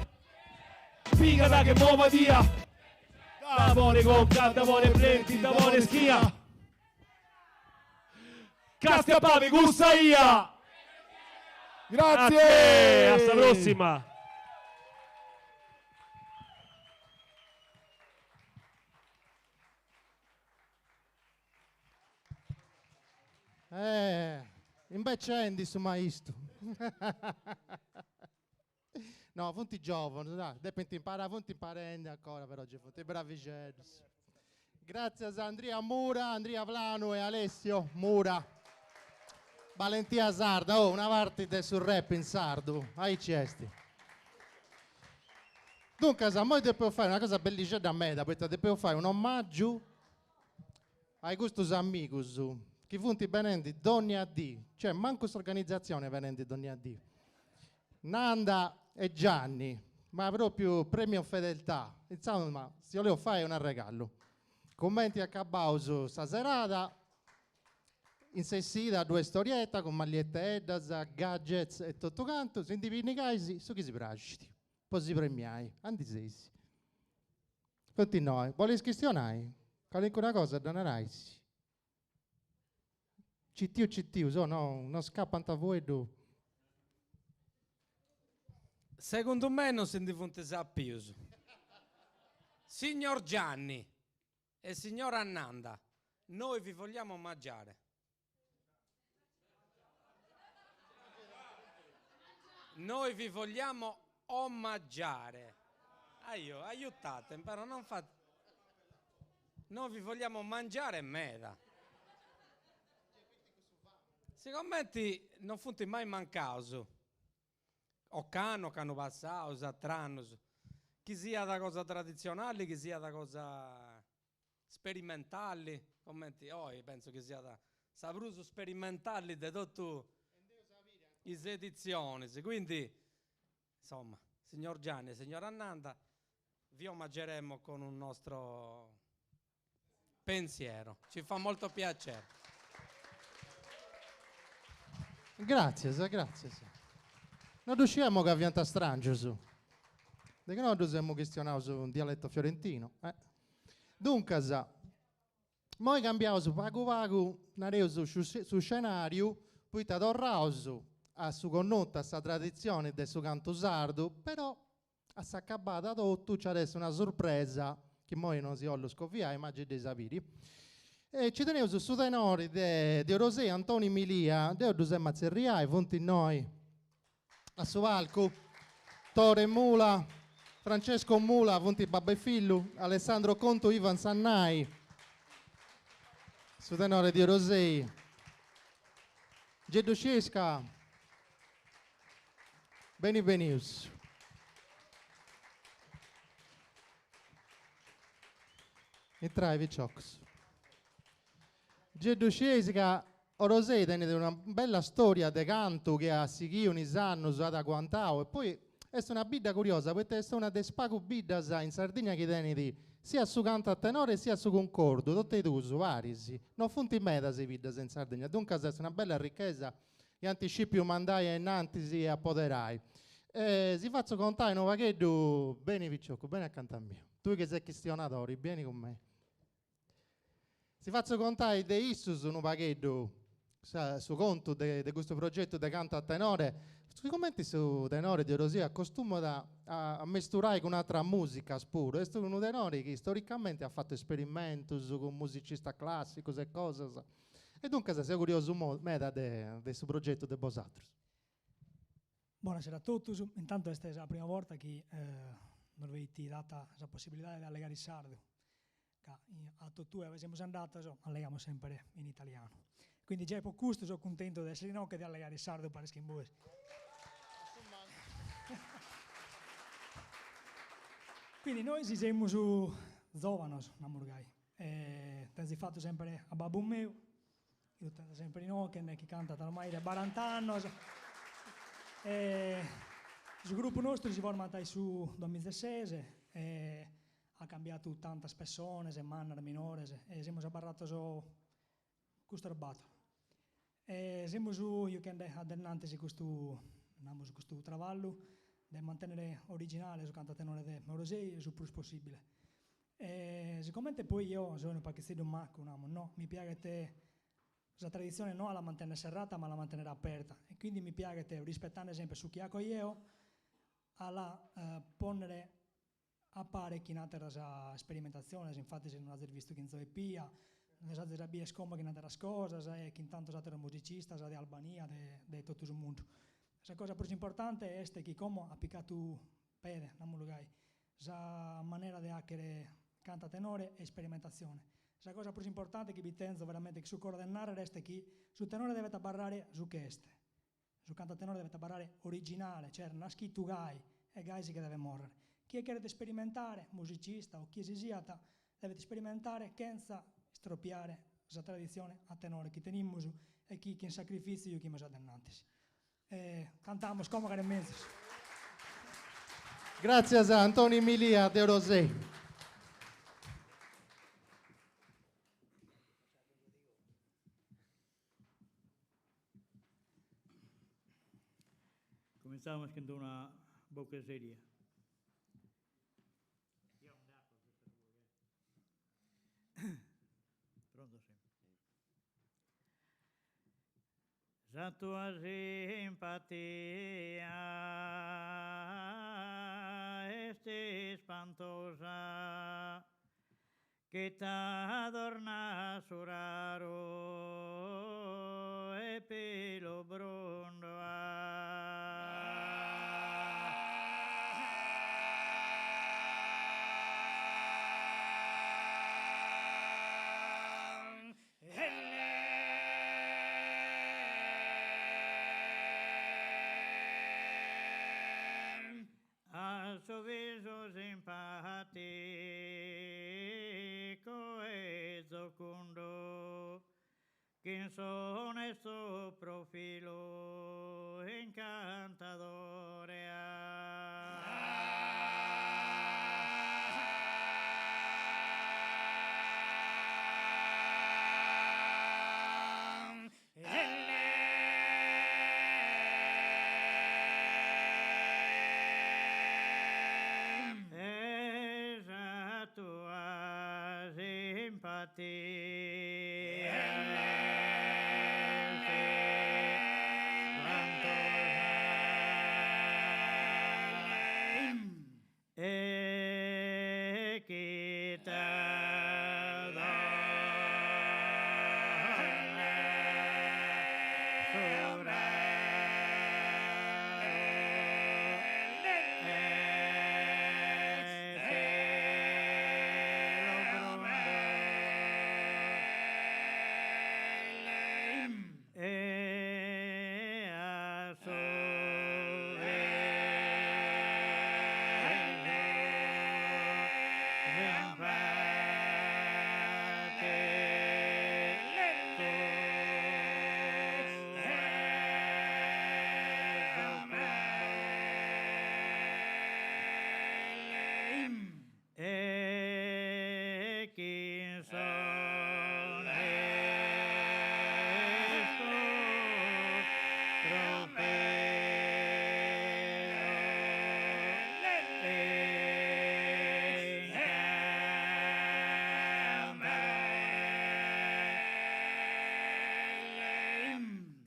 pigada che movadia d'amore conca d'amore brenti d'amore schia Castia pavi cussa ia Grazie! A sa prossima! Eh, imbecendi su maistu. No, funt giovanus, dai, depint imparai, funt imparendi ancora, però gei funt bravixeddus. Gràtzias a Andria Mura, Andria Planu e Alessio Mura. Balentia sarda, oh, una parti de su rap in sardu, aici est. Duncas, immoi depeus fai una cosa bellixedda meda, poita depeus fai un'omàgiu a custus amigus chi funt benendi dònnia dì, cioè mancu s'organizatzioni benendi dònnia dì. Nanda e Gianni, ma propriu premio fedeltà, insomma, si 'oleus fai un'arregallu. Cumenti acabaus sa serada, in s'essida ddoi est storietta cun mallietteddas, gadgets e totu cantu, si ndi pinnigais su chi si praxit, po si premiai, andi seis. Funt innoi, boleis chistionai? Calincuna cosa dda narais? Citiu citiu, so no no scapant fueddu. Segundu me non si ndi funt sapius. Signor Gianni e signora Nanda, noi vi vogliamo omaggiare. Noi vi vogliamo omaggiare. Aio, aiutate, però non fate. Noi vi vogliamo mangiare meda. Sigomenti non funt mai mancaus, ocannu, ocannu passau, is atr'annus, chi siat cosa traditzionali, chi siat cosa sperimentali, comenti oi pentzu chi siat sa prus sperimentali de totu is editzionis, quindi insomma, signor Gianni e signora Nanda, vi omaggeremo con un nostro pensiero, ci fa molto piacere. Gràtzias, gràtzias. No ddu sciemu ca fiant stràngius. De chi no ddus emu chistionaus in dialetto fiorentino. Eh. Duncas, moi cambiaus pagu pagu, nareus, su scenàriu, poita torraus a su connotu, a sa traditzioni de su cantu sardu, però A s'acabada totu nci at essi una surpresa chi immoi non si 'ollu scoviai ma gei dd'eis a biri. E ci teneus su tenori de de Orosei Antoni Milia, deu ddus emu a tzerriai, funt innoi a su palcu, Tore Mula, Francesco Mula, funt babbu e fillu, Alessandro Contu, Ivan Sannai, su tenore de Orosei, gei ddu scieis ca Beni benius. Intrai piciocus. Gei ddu scieis ca Orosei tenit una bella storia de cantu chi at sighiu in is annus, at aguantau e poi est una bidda curiosa poita est una de is pagu biddas in Sardigna chi tenit siat su cantu a tenore siat su cuncordu, totu e duus paris. No funt medas is biddas in Sardigna, duncas est una bella richesa chi ant scipiu mandai a innantis e apoderai. E si fatzu contai unu pagheddu, beni piciocu, beni acanta mia, tui chi ses chistionadori, beni cun mei. Si fatzu contai de issus unu pagheddu su contu de custu progetu de cantu a tenore, sigumenti su tenore de Orosei acostumat a amesturai cun ateras musicas puru, est unu tenore chi storicamenti at fatu esperimentus cun musicistas classicus e cosas, e duncas seu curiosu meda de su progetu de bosatrus. Bonasera a totus, intantu est sa prima borta chi nos benit data sa possibilidade de allegare in sardu, ca a totue ue semus andados allegamus sempre in italianu. Quindi giai po custu so cuntentu de essere inoghe e de allegare in sardu paris chin bois. Quindi nois semus zovanos, namus gai, e tenzo fatu sempre a babbu meu, chi lu tenzo sempre inoghe, chi cantat ormai de barant'annos, e su gruppu nostru si format in su duamiza e ses e at cambiadu tantas pessones, mannas, minores, e semus abarrados custos bator. E semus juchende a denantis custu, namus, custu traballu de mantennere originale su cantu a tenore de Orosei su prus possibile. E sicomente poi eo so unu pachitzeddu maccu, namus, no, mi piaghet sa traditzione no a la mantennere serrata ma a la mantennere aperta e quindi mi piaghet, rispetande sempre su chi aco jeo, a la ponnere a pare chin ateras sperimentatziones, infatis nos azis bistu chin Zoe Pia, nos azis a bier como chin ateras cosas e chin tantos ateros musicistas de Albania, de de totu su mundu. Sa cosa prus importante est chi como at picatu pede, namulu gai, sa manera de achere cantu a tenore e isperimentatzione. Sa cosa prus importante chi bi tenzo veramente chin su coro de narrer est chi su tenore devet abarrare su ch'est, Su cantu a tenore devet abarrare originale, cioè est naschitu gai e gai si che devet morrer. Chie cheret isperimentare, musicista o chie si siat, devet isperimentare chentza istropiare sa traditzione a tenore chi tenimus e chi chin sacrifitziu juchimus a denantis. E cantamus como cheret menzus. Gràtzias a Antoni Milia de Orosei. Comintzamos chin d'una boche seria. Prontos semus. Sa tua simpatia est ispantosa Chi t'adornat su raru e pilu brundu. A su visu simpaticu e giocundu, chin s'onestu profilu incantadore. E sa tua simpatia est ispantosa E chi t'adornat su raru e pilu brundu.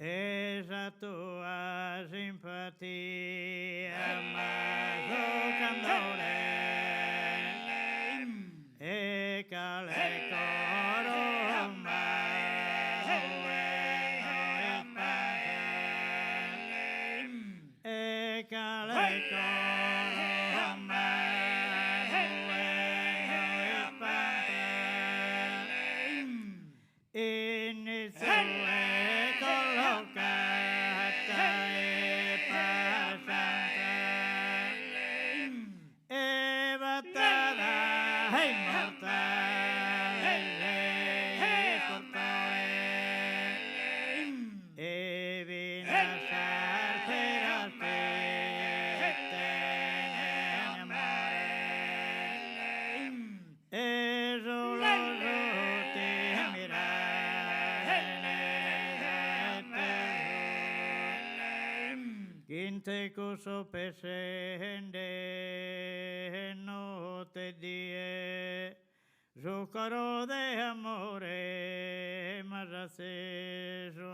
E sa tua simpatia ma su candore e cale coro E cale coro Inizio collocata e passata e battada immortale e finas sas feras ti tenen amore e solu su ti mirare Chin tecus so pessende notte e die Su coro de amore m'as atzesu.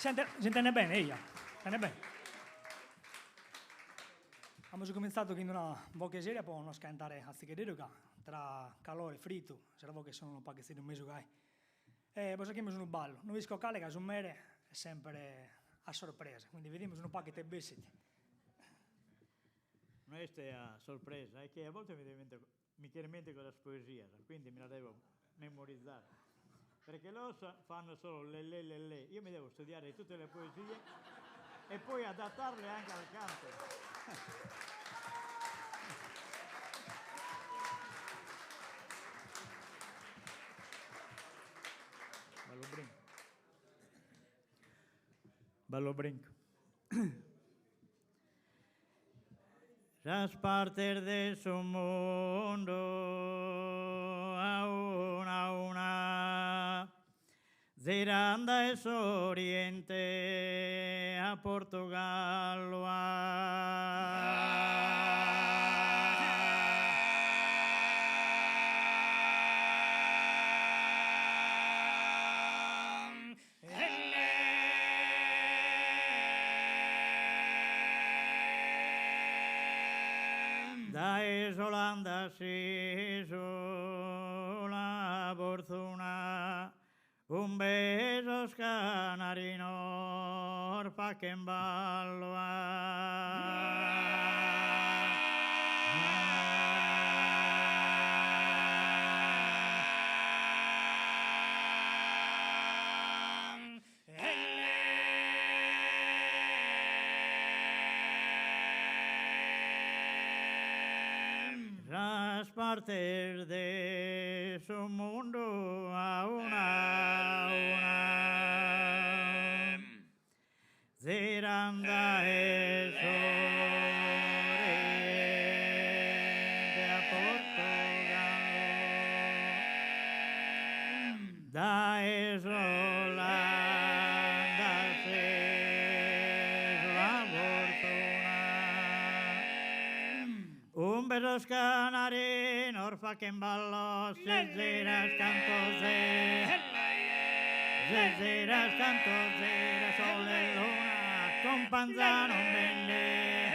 S'intendet bene, eia, s'intendet bene. Amus comintzadu chin una voche seria po nos caentare atzicheddeddu ca tra calore e fritu sas voches sun unu paghetzeddu mesu gai. E bos 'achimus unu ballu, no isco cale ca su mere est sempre a sorpresa, quindi bidimus unu pagu ite bessit. No est a sorpresa, è che a volte mi dimentico, mi dimentico las poesias, quindi mi la devo memorizzare. Perché loro fanno solo le le le le, io mi devo studiare tutte le poesie e poi adattarle anche al canto. Ballo brinco. Ballo brinco. Sas partes de su mundu a una a una ziran dae s'oriente a Portugallu. Dae s'Olanda s'isula Fortuna Umbe sos canarinos fachen ballu. Sas partes de su mundu a una a una ziran dae s'oriente a Portogallu Dae s'Olanda s'isula Fortuna Umbe sos canarinos fachen ballos Si ziras cantu Si ziras cantu ziras sole e luna Cumpanza non bi nd'at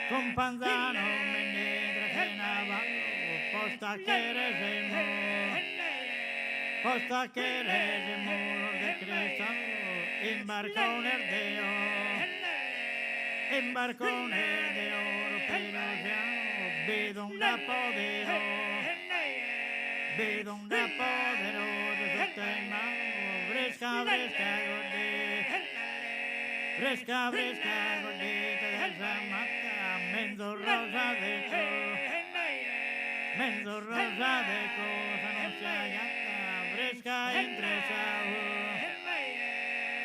Cumpanza non bi nd'at chena ballu Posta cheres in Posta cheres in muros de cristallu In barcones de oro In barcones de oro Però bidu nd'apo Bidu nd'apo de rosa sutta 'e manu Frisca frisca Fresca, fresca, collita de sa matta, menzus rosa de co, menzus rosa de cosa non si agatta, fresca intre sa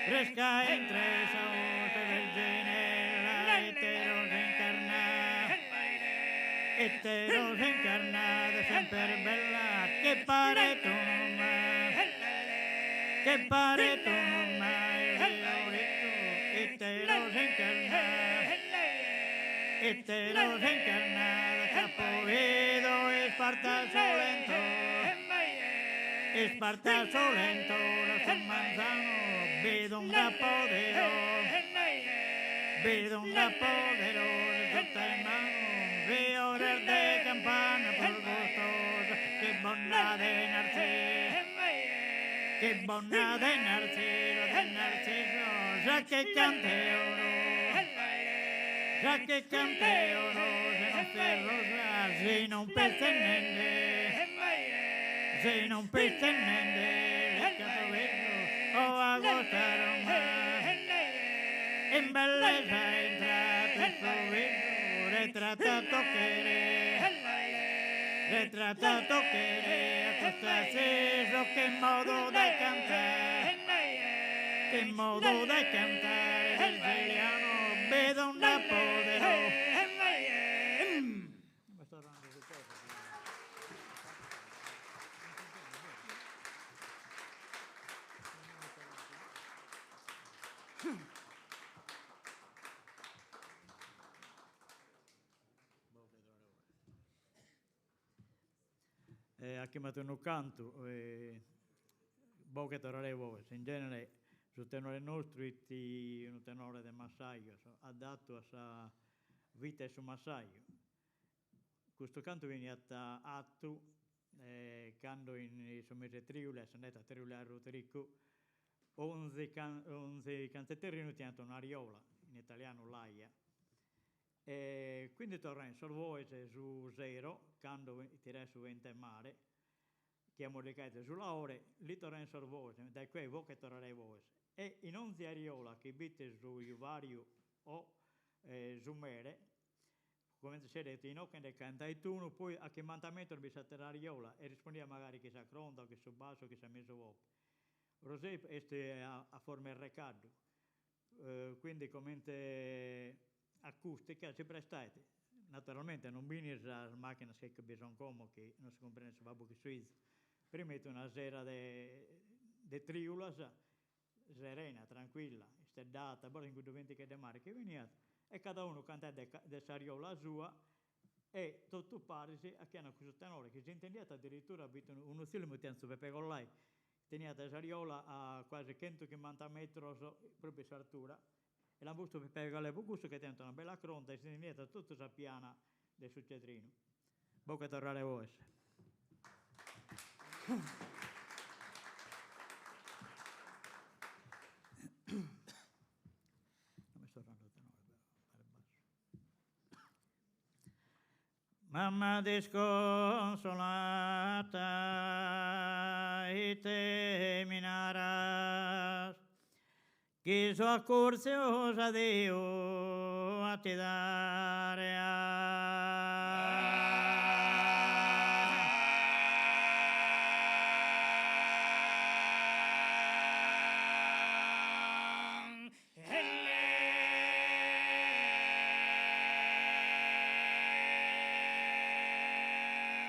fresca intre sa 'usta virginella, ite rosa incarnada, ite rosa incarnada, semper bella, che paret unu che paret unu maju ite rosa incarnada, ite rosa incarnada, ch'apo 'idu isparta su lentore, isparta su lentore su manzanu bidu nd'apo de bidu nd'apo de rosas sutta 'e manu, fiores de campana prus gustosa chi b'at de narzisu, chi b'at de narzisu, de narzisu, sa chi cant'eo sa chi cant'eo si non fit rosa, si non pitzinnende, si non pitzinnende, cantu bido o a custa Roma. In bellesa intrat in su visu, retrattato cheret, retrattato cheret, a cust'assisu che modu de cantare, che modu de cantare, sicilianu bidu nd'apo de Achimat unu cantu, Boghe torrare boes. In genere su tenore nostru it unu tenore de massajos, adattu a sa vita 'e su massaju. Custu cantu beniat 'attu cando in su mese 'e triulas, si andaiat a triulare su tricu, onzi onzi cant'e terrinu teniat un'ariola, in italianu l'aia, e quindi torrain sos boes su sero, cando tiraiat su 'entu 'e mare, chi ammoddigaiat su laore, li torrain sos boes, dae cue boghe torrare boes, e in onzi ariola chi b'it su juvariu o su mere, Comente esseret inoghe nde cantait unu, poi a chimbanta metros b'it s'atera ariola e rispondiat magari chin sa cronda o chin su bassu o chin sa mesu 'oghe. Orosei est a forma 'e recaddu, quindi comente acustica si prestait, naturalmente non b'in sas macchinas chi bi son como chi non si cumprendet su babbu chin su 'izu, prima 'it una sera de triulas serena, tranquilla, isteddata, però chin cuddu bentigheddu 'e mare chi beniat, e cada unu cantaiat de de s'ariola sua e totu paris 'achian cussu tenore chi s'intendiat addirittura b'it unu tziu li mutian tziu Pepe Collai, teniat s'ariola a quasi chentuchimbanta metros propriu in s'artura e l'an postu Pepe Collai pro cussu ca teniat una bella cronda e s'intendiat totu sa piana de su Cedrinu. Boghe torrare boes. Mamma disconsolata, ite mi naras? Chi so acurtziu s'adiu a ti dare.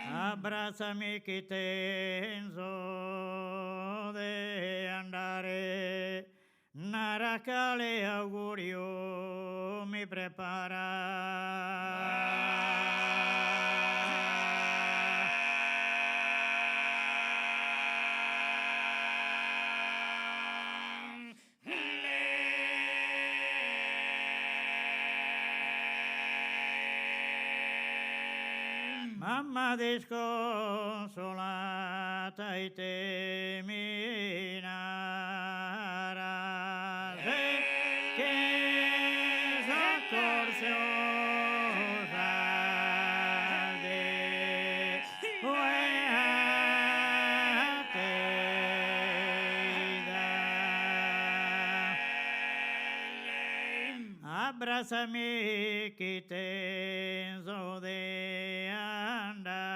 Abbratzami chi tenzo de andare, nara cale auguriu mi preparas. Mamma disconsolata ite mi naras chi so acurtziu s'adiu a ti dare. Abbrazzami chi tenzo de andare.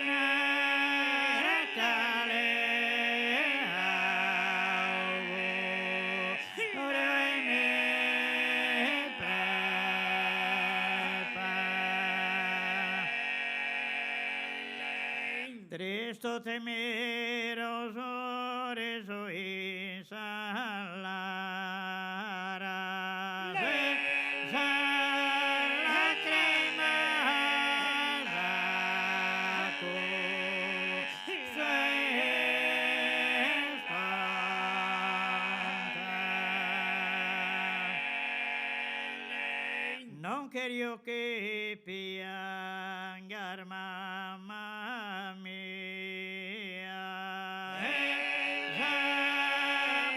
Nara cale auguriu mi prepara. Tristu ti miro su risu in sa lara. Sa lacrimas acuzzu e ispanta. Non cherio chi piangas mamma mia. Sa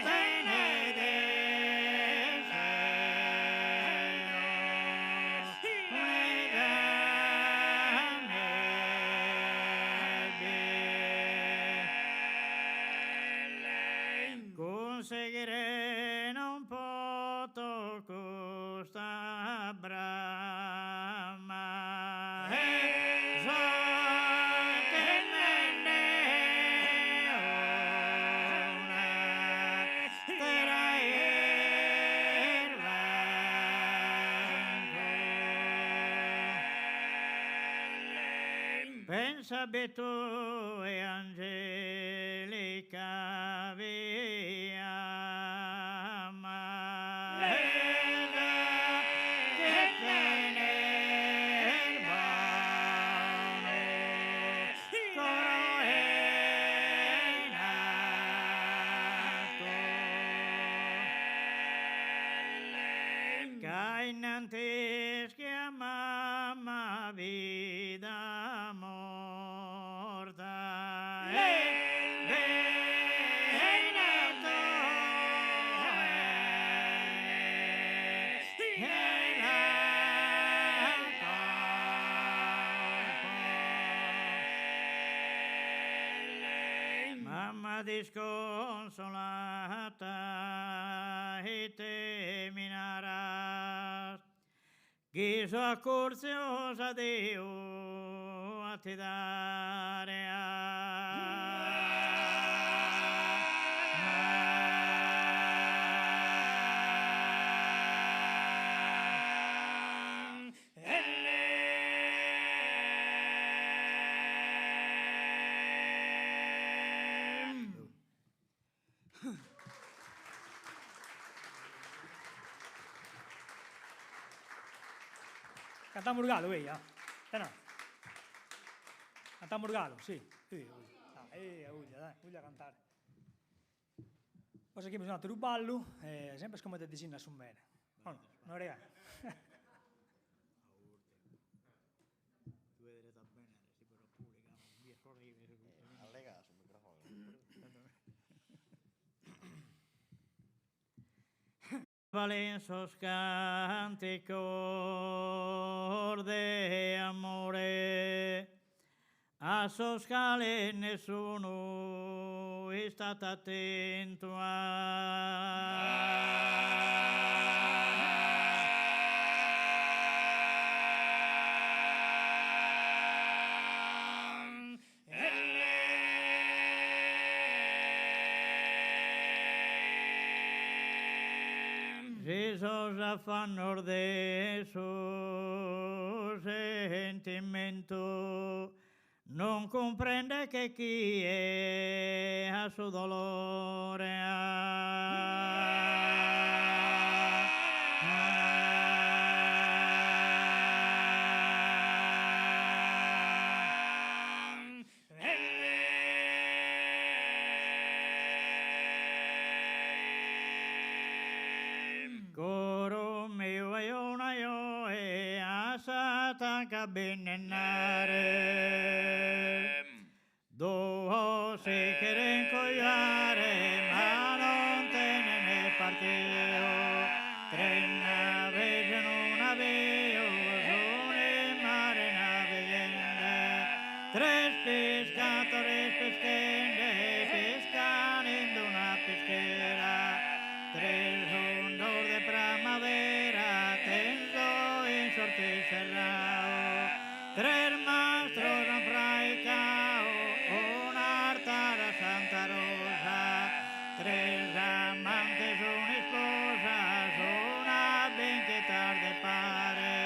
bene de chelu Cunsighire non poto custa brama. So timende un'atera irvancu. Pensabi tue Angelica fiamma. Che tenes bonu coro in attu. Ca innantis chi a mamma bida morta bene tue e la colpo. Mamma disconsolata, ite mi naras? Chi so accurzu s'adiu a ti dare. Cantamus galu, eia. Tena. Cantamus galu, sì. Dai, Uglia, dai, Uglia a cantare. Poi sighimus un'ateru ballu, sempre comente disinna su mere. O no? No era gai? Valen sos canticos de amore a sos cales nessunu istat attentu. Si sos affannos de su sentimentu non cumprende che chie a su dolore. Coro meu ajò ajò e a sa tanca a binnennare. Duos si cheren cojuare ma non tenen partidu. Tres naves in un'abiu sun in mare navighende. Tres piscadores pischende piscan in una pischera. Tres. Tres amantes un'isposa una binchitas de pare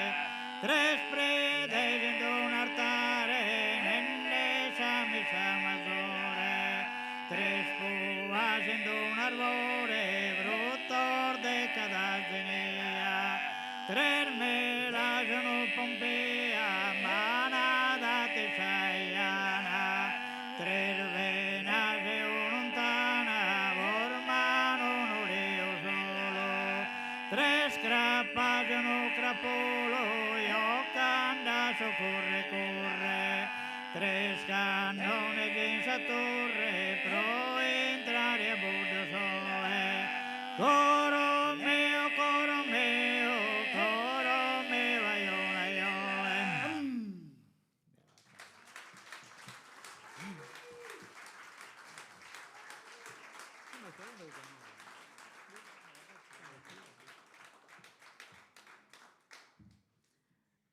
Tres predes in d'un'artare nende sa missa mazore Tres puas in d'un'arvore fruttos de cada zenia Tres melas unu pompia m'ana datu sa jana Tres venas e un'untana forman unu riu solu Tres crapas e unu crapolu jocande a su curre curre Tres cannones in sa turre pro intrare a Buddusò Coro meu, coro meu, coro meu, ajò ajò.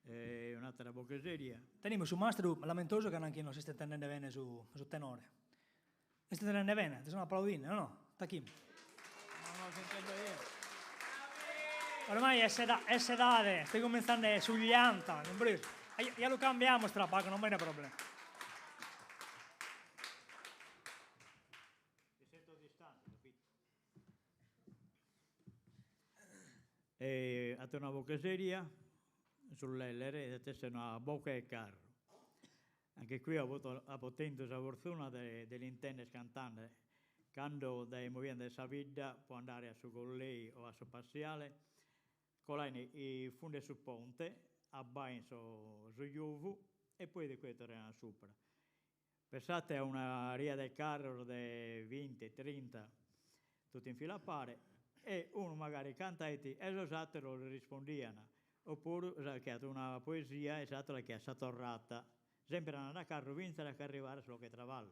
E un'àtera boghe seria. Tenimus su mastru lamentosu ca nanchi non s'est intendende bene su su tenore. Est intendende bene? Ti sono applaudinde, o no? Tachim. No, no, s'intendo io. Ormai est s'eda est s'edade, est comintzende su llanta, cumpresu? Ja lu cambiamus tra pagu, non b'est problema. Mi sento distante, capito? E at una boghe seria sull'ellere, at essere una boghe 'e carru. Anche qui ho avuto, apo tentu sa fortuna de de l'intender cantande cando dae movian dae sa bidda po andare a su Gollei o a su Passiale, colain in fundu 'e su ponte, abbain su su juvu e poi de cue torraian a supra. Pensate a una ria de carros de vinti, trinta, totu in fila a pare, e unu magari cantait e sos ateros li rispondian, opuru chi at una poesia e s'atera chi at sa torrata, sempre andende a carru finzas a ch'arrivare a su logu 'e traballu.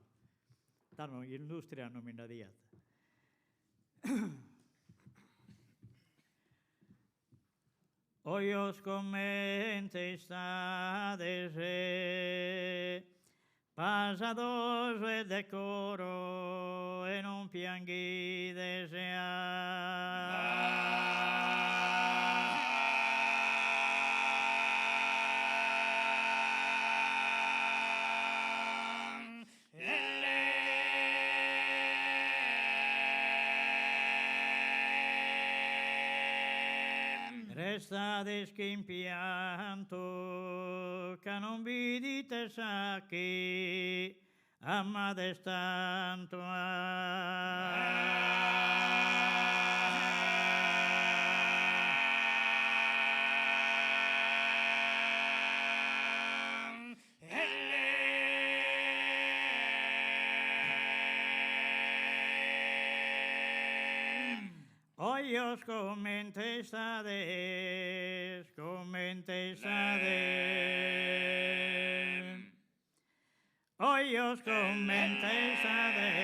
Tando industria non bi nd'adiat. Ojos comente istades pasados e de coro e non pianghides Restades chin piantu ca non bidite sa chi amades tantu. Ojos comente istades, comente istades. Ojos comente istades.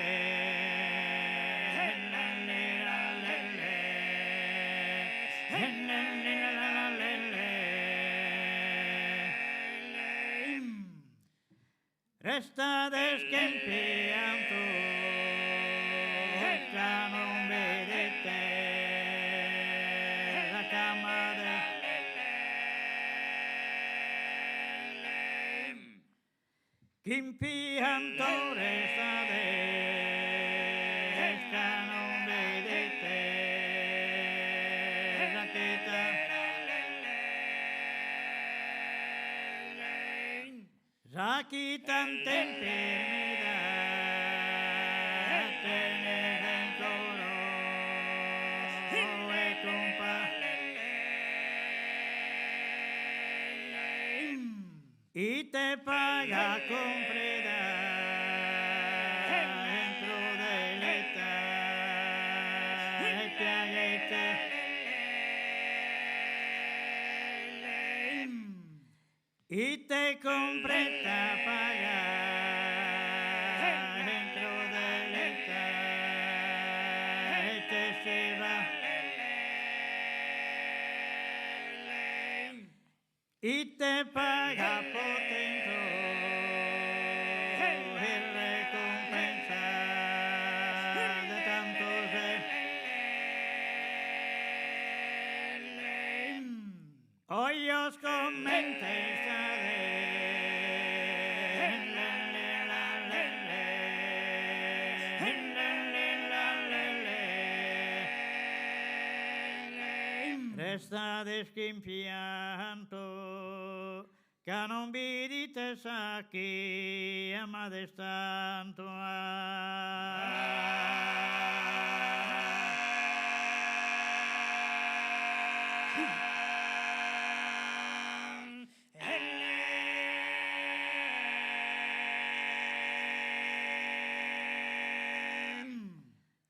Restades chin piantu ca non bidite sa ch'amades. Chin piantu restades ca non bidite sa chi Sa chi tanta infermidade tenet in coro e cumpa Ite paga cumprida in crudelità e piaghete Ite cumpreta paga in crudelità ite si va Ite paga potento in recumpensa de tantos. Restades chin piantu ca non bidites sa chi amades tantu.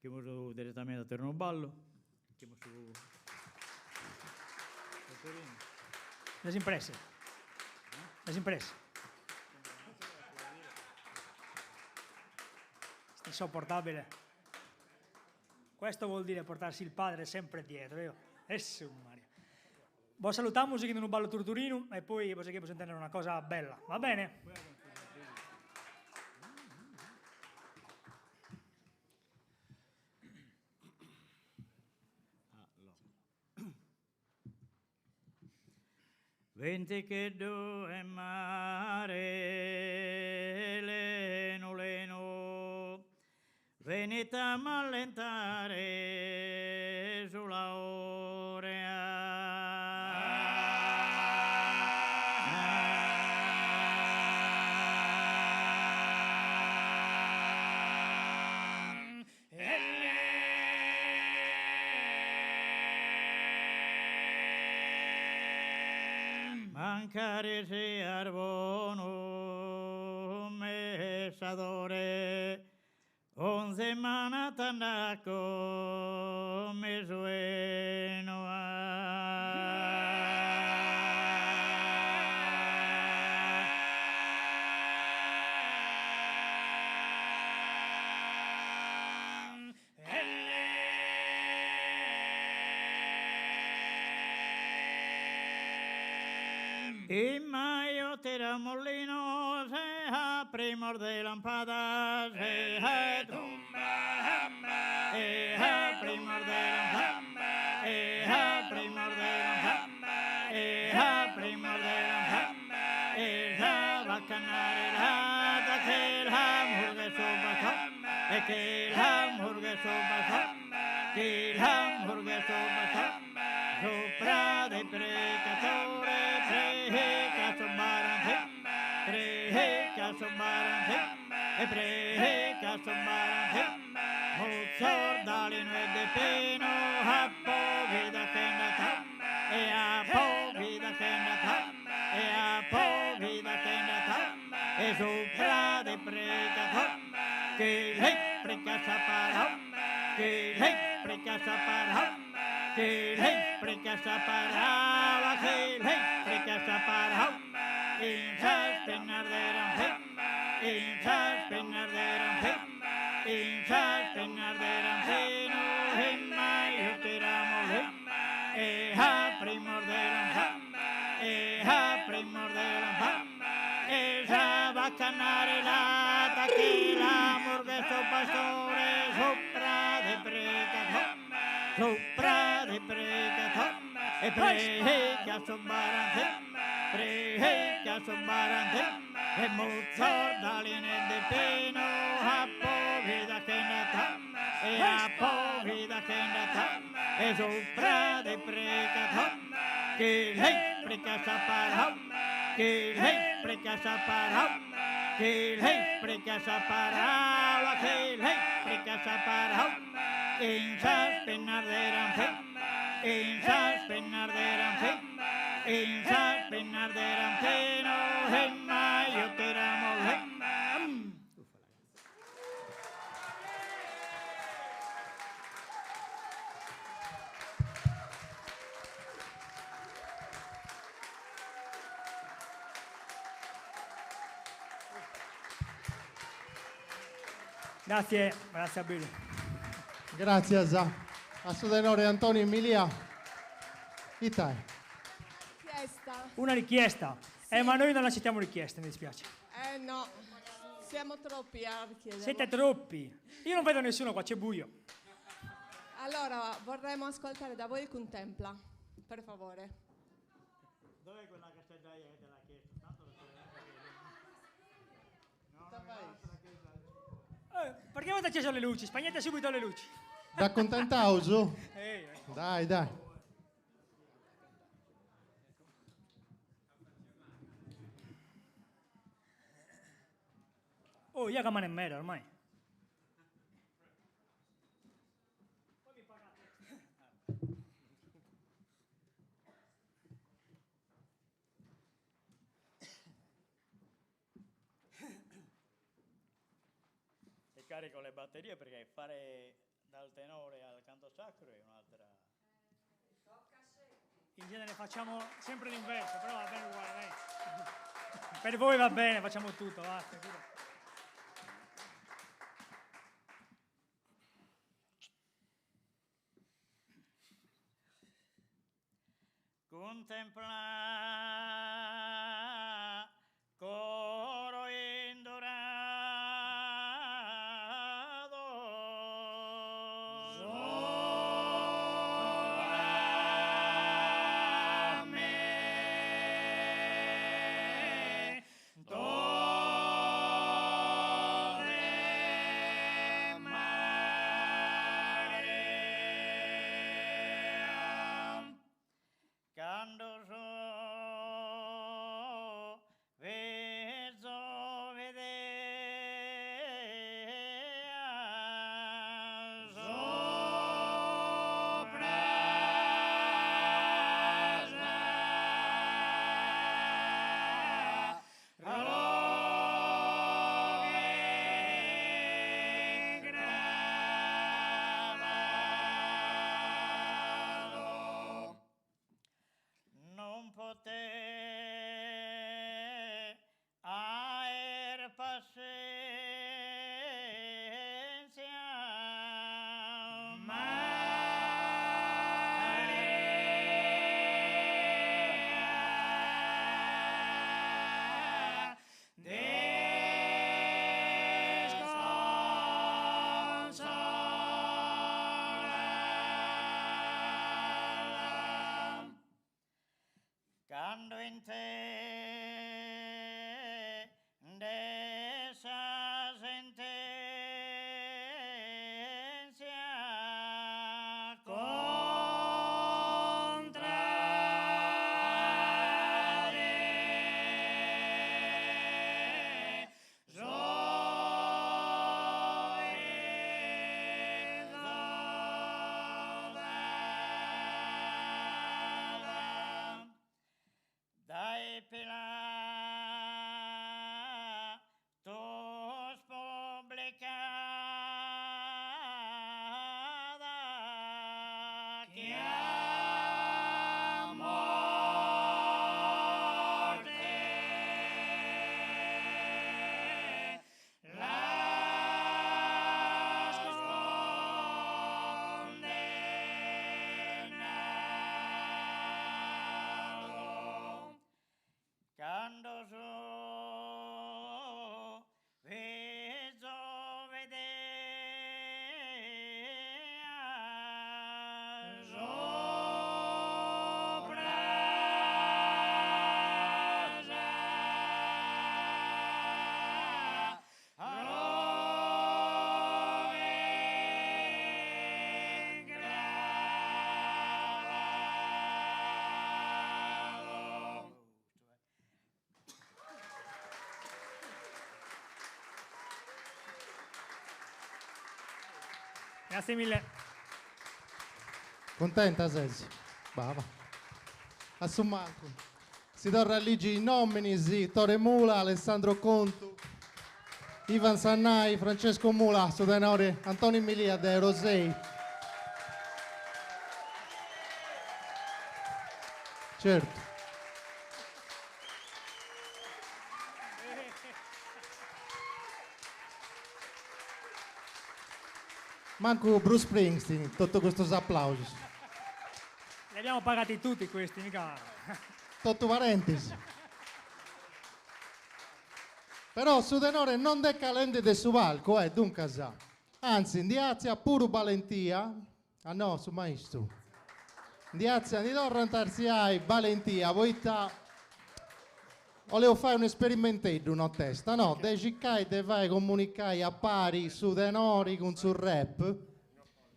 Chimus direttamente ateru unu ballu. Chimus su Tortorinu. Mes in presse. Mes in presse. Insopportabile. Questo vuol dire portarsi il padre sempre dietro. Io. Essu Maria. Bos salutamus chin unu ballu turturinu e poi bos faghimus intendere una cosa bella, va bene? Venticheddu 'e mare lenu lenu Venit a m'allentare su laore. Mancari sias bonu messadore, onzi manna t'andat cun mesu 'enu. In maju tiramolinus e a primos de lampadas e a tumba e a primos de lampadas e a primos de lampadas e a primos de lampadas e sa vaca narelada che la murghet su pastore e che la murghet su pastore che la murghet su pastore Supra de precatore preca su barante preca su barante e preca su barante Muzzor d'alinu e de fenu apo vida chendata e apo vida chendata e apo vida chendata e supra de precatore che lei preca sa para che lei preca sa para che lei preca sa paraula che lei preca sa paraula in sas pennas de ranfe in sas pennas de ranfe in sas pennas de ranfenu in maju tiramole e a primos de lanfa e a primos de lanfa e sa vaca narelata che la murghet su pastore supra de preca Supra de preca e preca su barante preca su barante e muzzor d'alinu e de fenu apo vida chendata e apo vida chendata e supra de preca che lei preca sa para che lei preca sa para che lei preca sa paraula che lei preca sa paraula In sas pennas de ranfe in sas pennas de ranfe in sas pennas de ranfenu in maju tiramole Grazie, grazie a Billy. Gràtzias a su tenore Antoni Milia. Ita est? Richiesta. Una richiesta. Eh, ma noi non accettiamo richieste, mi dispiace. Eh no, siamo troppi a richiedere. Siete troppi. Io non vedo nessuno qua, c'è buio. Allora, vorremmo ascoltare da voi Contempla, per favore. Dov'è quella castellaia che te l'ha chiesto? Tanto lo so. Eh, perché avete acceso le luci? Spegnete subito le luci. Dd'acuntentaus? Eh, Dai, dai. Oh, ia ca manet meda ormai. Ricarico le batterie perché fare dal tenore al canto sacro è un'altra... In genere facciamo sempre l'inverso, però va bene uguale, dai. Per voi va bene, facciamo tutto, va. Contempla coro indorato Sopra me dove Maria Cando so vezo vedea sopra sa grabado non poter aer pazienza Desconsola Cando in te de sa sentenzia contra Dai Pilatos publicada chi a morte l'has condenado. Cando so vezo vedea sopra sa Grazie mille. Contenta ses? Brava. A su mancu. Si torra a ligi is nominis, Tore Mula, Alessandro Contu, Ivan Sannai, Francesco Mula, su tenore Antoni Milia de Orosei. Certu. Mancu Bruce Springsteen, totu custos aplausos. Li abbiamo pagati tutti questi, mica... Totu parentis. Però su tenore non nd'est calendi de su palcu, eh, duncas. Anzi, ndi atziat puru balentia. Ah no, su maistu. Ndi atziat, ndi torrant a artziai balentia, poita 'oleus fai un'esperimenteddu notesta, no? De circai de fai comunicai a pari su tenori cun su rap.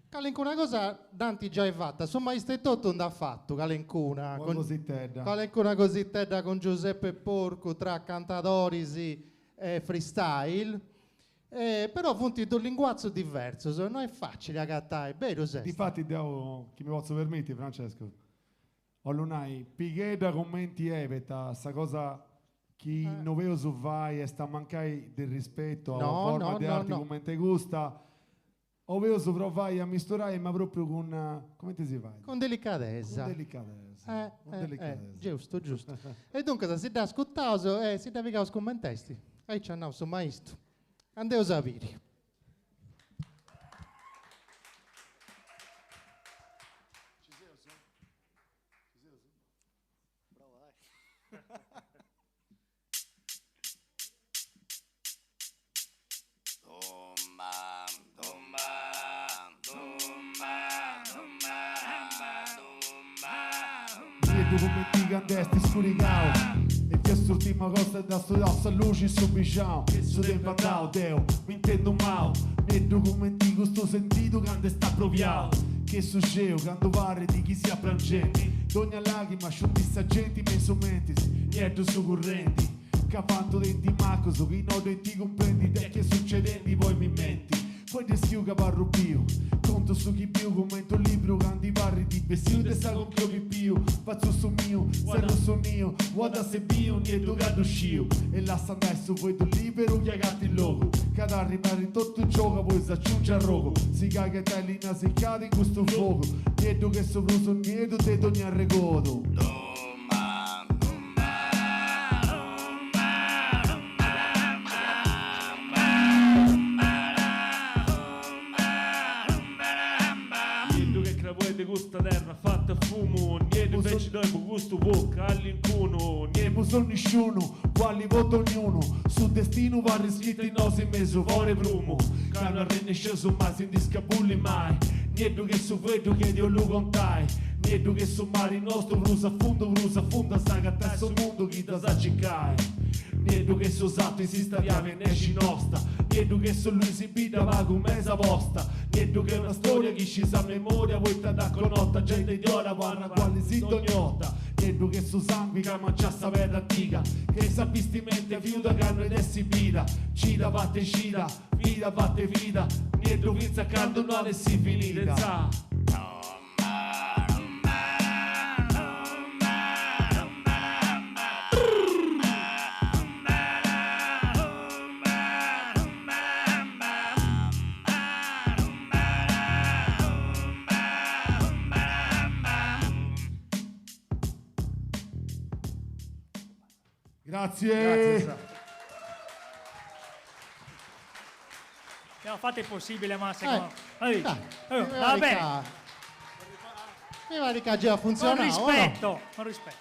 Calincuna cosa dd'ant giai fata, su maistu etotu nd'at fatu calincuna, Una cositedda. Calincuna cositedda cun Giuseppe Porcu tra cantadoris e freestyle. Però funt dus linguazus diversus e no est facili agatai, berus est? Difati deu, chi mi potzu permiti, Francesco, 'ollu nai, pighedda cumenti ebeta sa cosa chi no 'oleus fai est a mancai de rispetu a una forma de arti cumenti custa, 'Oleus provai a misturai ma propriu cun, cumenti si fait? Cun delicadesa. Cun delicadesa. Cun delicadesa. Giustu, giustu. E duncas si dd'ascurtaus e si dda pigaus cument'est. Aici at nau su maistu. Andeus a biri. Ci seus? Ci seus? Prova, dai. Nieddu cumenti cand'est scurigau E fiat s'urtima cosa e studau sa luxi in su bixinau Su tempu andau deu m'intendu mau Nieddu cumenti custu sentidu cand'est aproviau Che su xeu candu parrit chi siat prangendi Dogna lagrima sciundit sa genti me in su mentis Nieddu su currenti Ca faint denti macus chi no dd'int cumprendi de chi est succedendi poi mi menti Poi dd'ischiu ca abarru biu Contu su chi biu cumenti unu libru candu parrit bessiu de sa conca 'e unu pipiu Fatzu su miu, serru su niu, guarda se biu nieddu ca ddu sciu E lassa andai su fueddu liberu chi agatit logu Ca at arribari totu gioga poi s'aciungi arrogu Si caghet linna siccada in custu fogu Nieddu che su prus nieddu de dogna arregodu. Nieddu che craboi de custa terra fatta fumu Nieddu inveci doi po custu po callincunu Nemus o nisciunu, uguali po dognunu Su destinu parrit scritu in nosu in mesu for'e prumu Ca no arrennesceus mai si ndi scabulli mai Nieddu che su fueddu chi ti 'ollu contai Nieddu che su mari nostru prus a fundu prus a fundu as agatai su mundu chi t'as a circai Nieddu che su satu in s'istadiali e nexi nosta Nieddu che su luisi in bidda pagu mesa posta Nieddu che una storia chi scis a memoria poita dd'at connota genti di ora po arragualli dogn'orta Nieddu che su sangui ca manciat sa perra antiga Che sa bistimenta fiuda ca no at essi bida Cida fat'e cida Vida fat'e vida Nieddu fintzas a candu no at essi finida. Grazie. Abbiamo fatto il possibile, ma secondo eh, me... Eh, va bene. Mi pare che già funzionato. Con rispetto, no? con rispetto.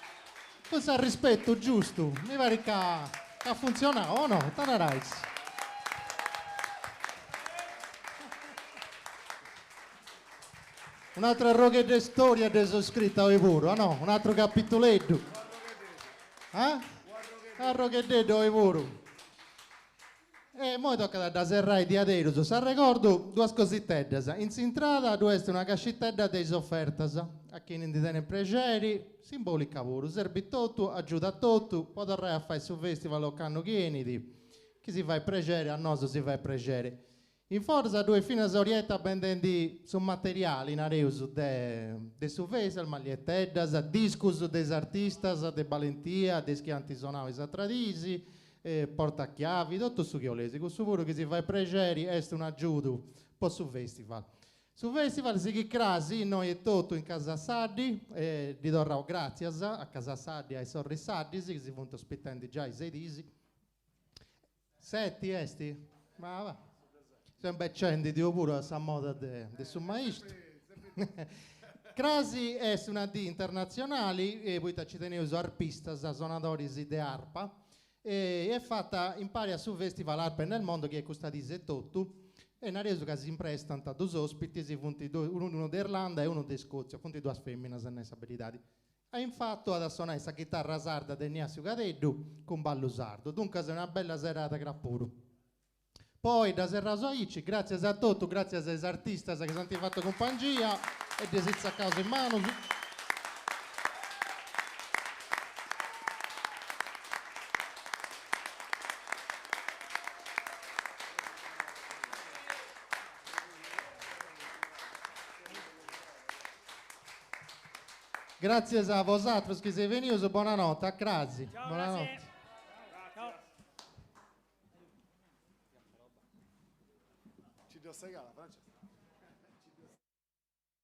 Questo è rispetto giusto. Mi pare che ha funzionato, o no? Tanarais. Un'altra roghedda de storia dd'eus scrita oi puru, o no? Un'atru capituleddu. Ah? Arrogheddeddu oi puru. E immoi tocat a dda serrai diaderus. S'arregordu duas cositeddas. In s'intrada ddu est una cascitedda de is ofertas, a chini ndi tenit prexeri, simbolica puru, serbit totu, agiudat totu, po torrai a fai su festival ocannu chi 'enit, chi si fait prexeri, a nosu si fait prexeri. In foras ddu est finas Orietta bendendi su materiali, nareus, de de su festival, mallieteddas, discus de is artistas de balentia, de is chi ant sonau is atras diis, portachiavi, totu su chi 'oleis, cussu puru chi si fait prexeri est un'agiudu po su festival. Su festival sighit cras innoi etotu in Casa Saddi e ddi torraus gràtzias a Casa Saddi e a is sorris Saddis chi si funt ospitendi giai sei diis. Seti esti? Ma va. Seu imbecendi deu puru a sa moda de de su maistu. Crasi est una dì internatzionali poita ci teneus arpistas, sonadoris de arpa, e est fata impari a su festival Arpe nel Mondo chi est custa dis etotu, e nareus ca si imprestant dus ospitis, funt unu de Irlanda e unu de Iscotzia, funt duas feminas a nai sa beridadi. E in fatu at a sonai sa chitarra sarda de Ignàssiu Cadeddu cun ballu sardu. Duncas una bella serada cras puru. Po oi dda serraus aici, gràtzias a totu, gràtzias a is artistas chi s'ant fatu cumpangia e ddis tzacaus is manus. Gràtzias a bosatrus chi seis benius, bonanote, a crasi. Ciao, Bonanote. grazie. Ciao. Ci ddo segada, Francesco.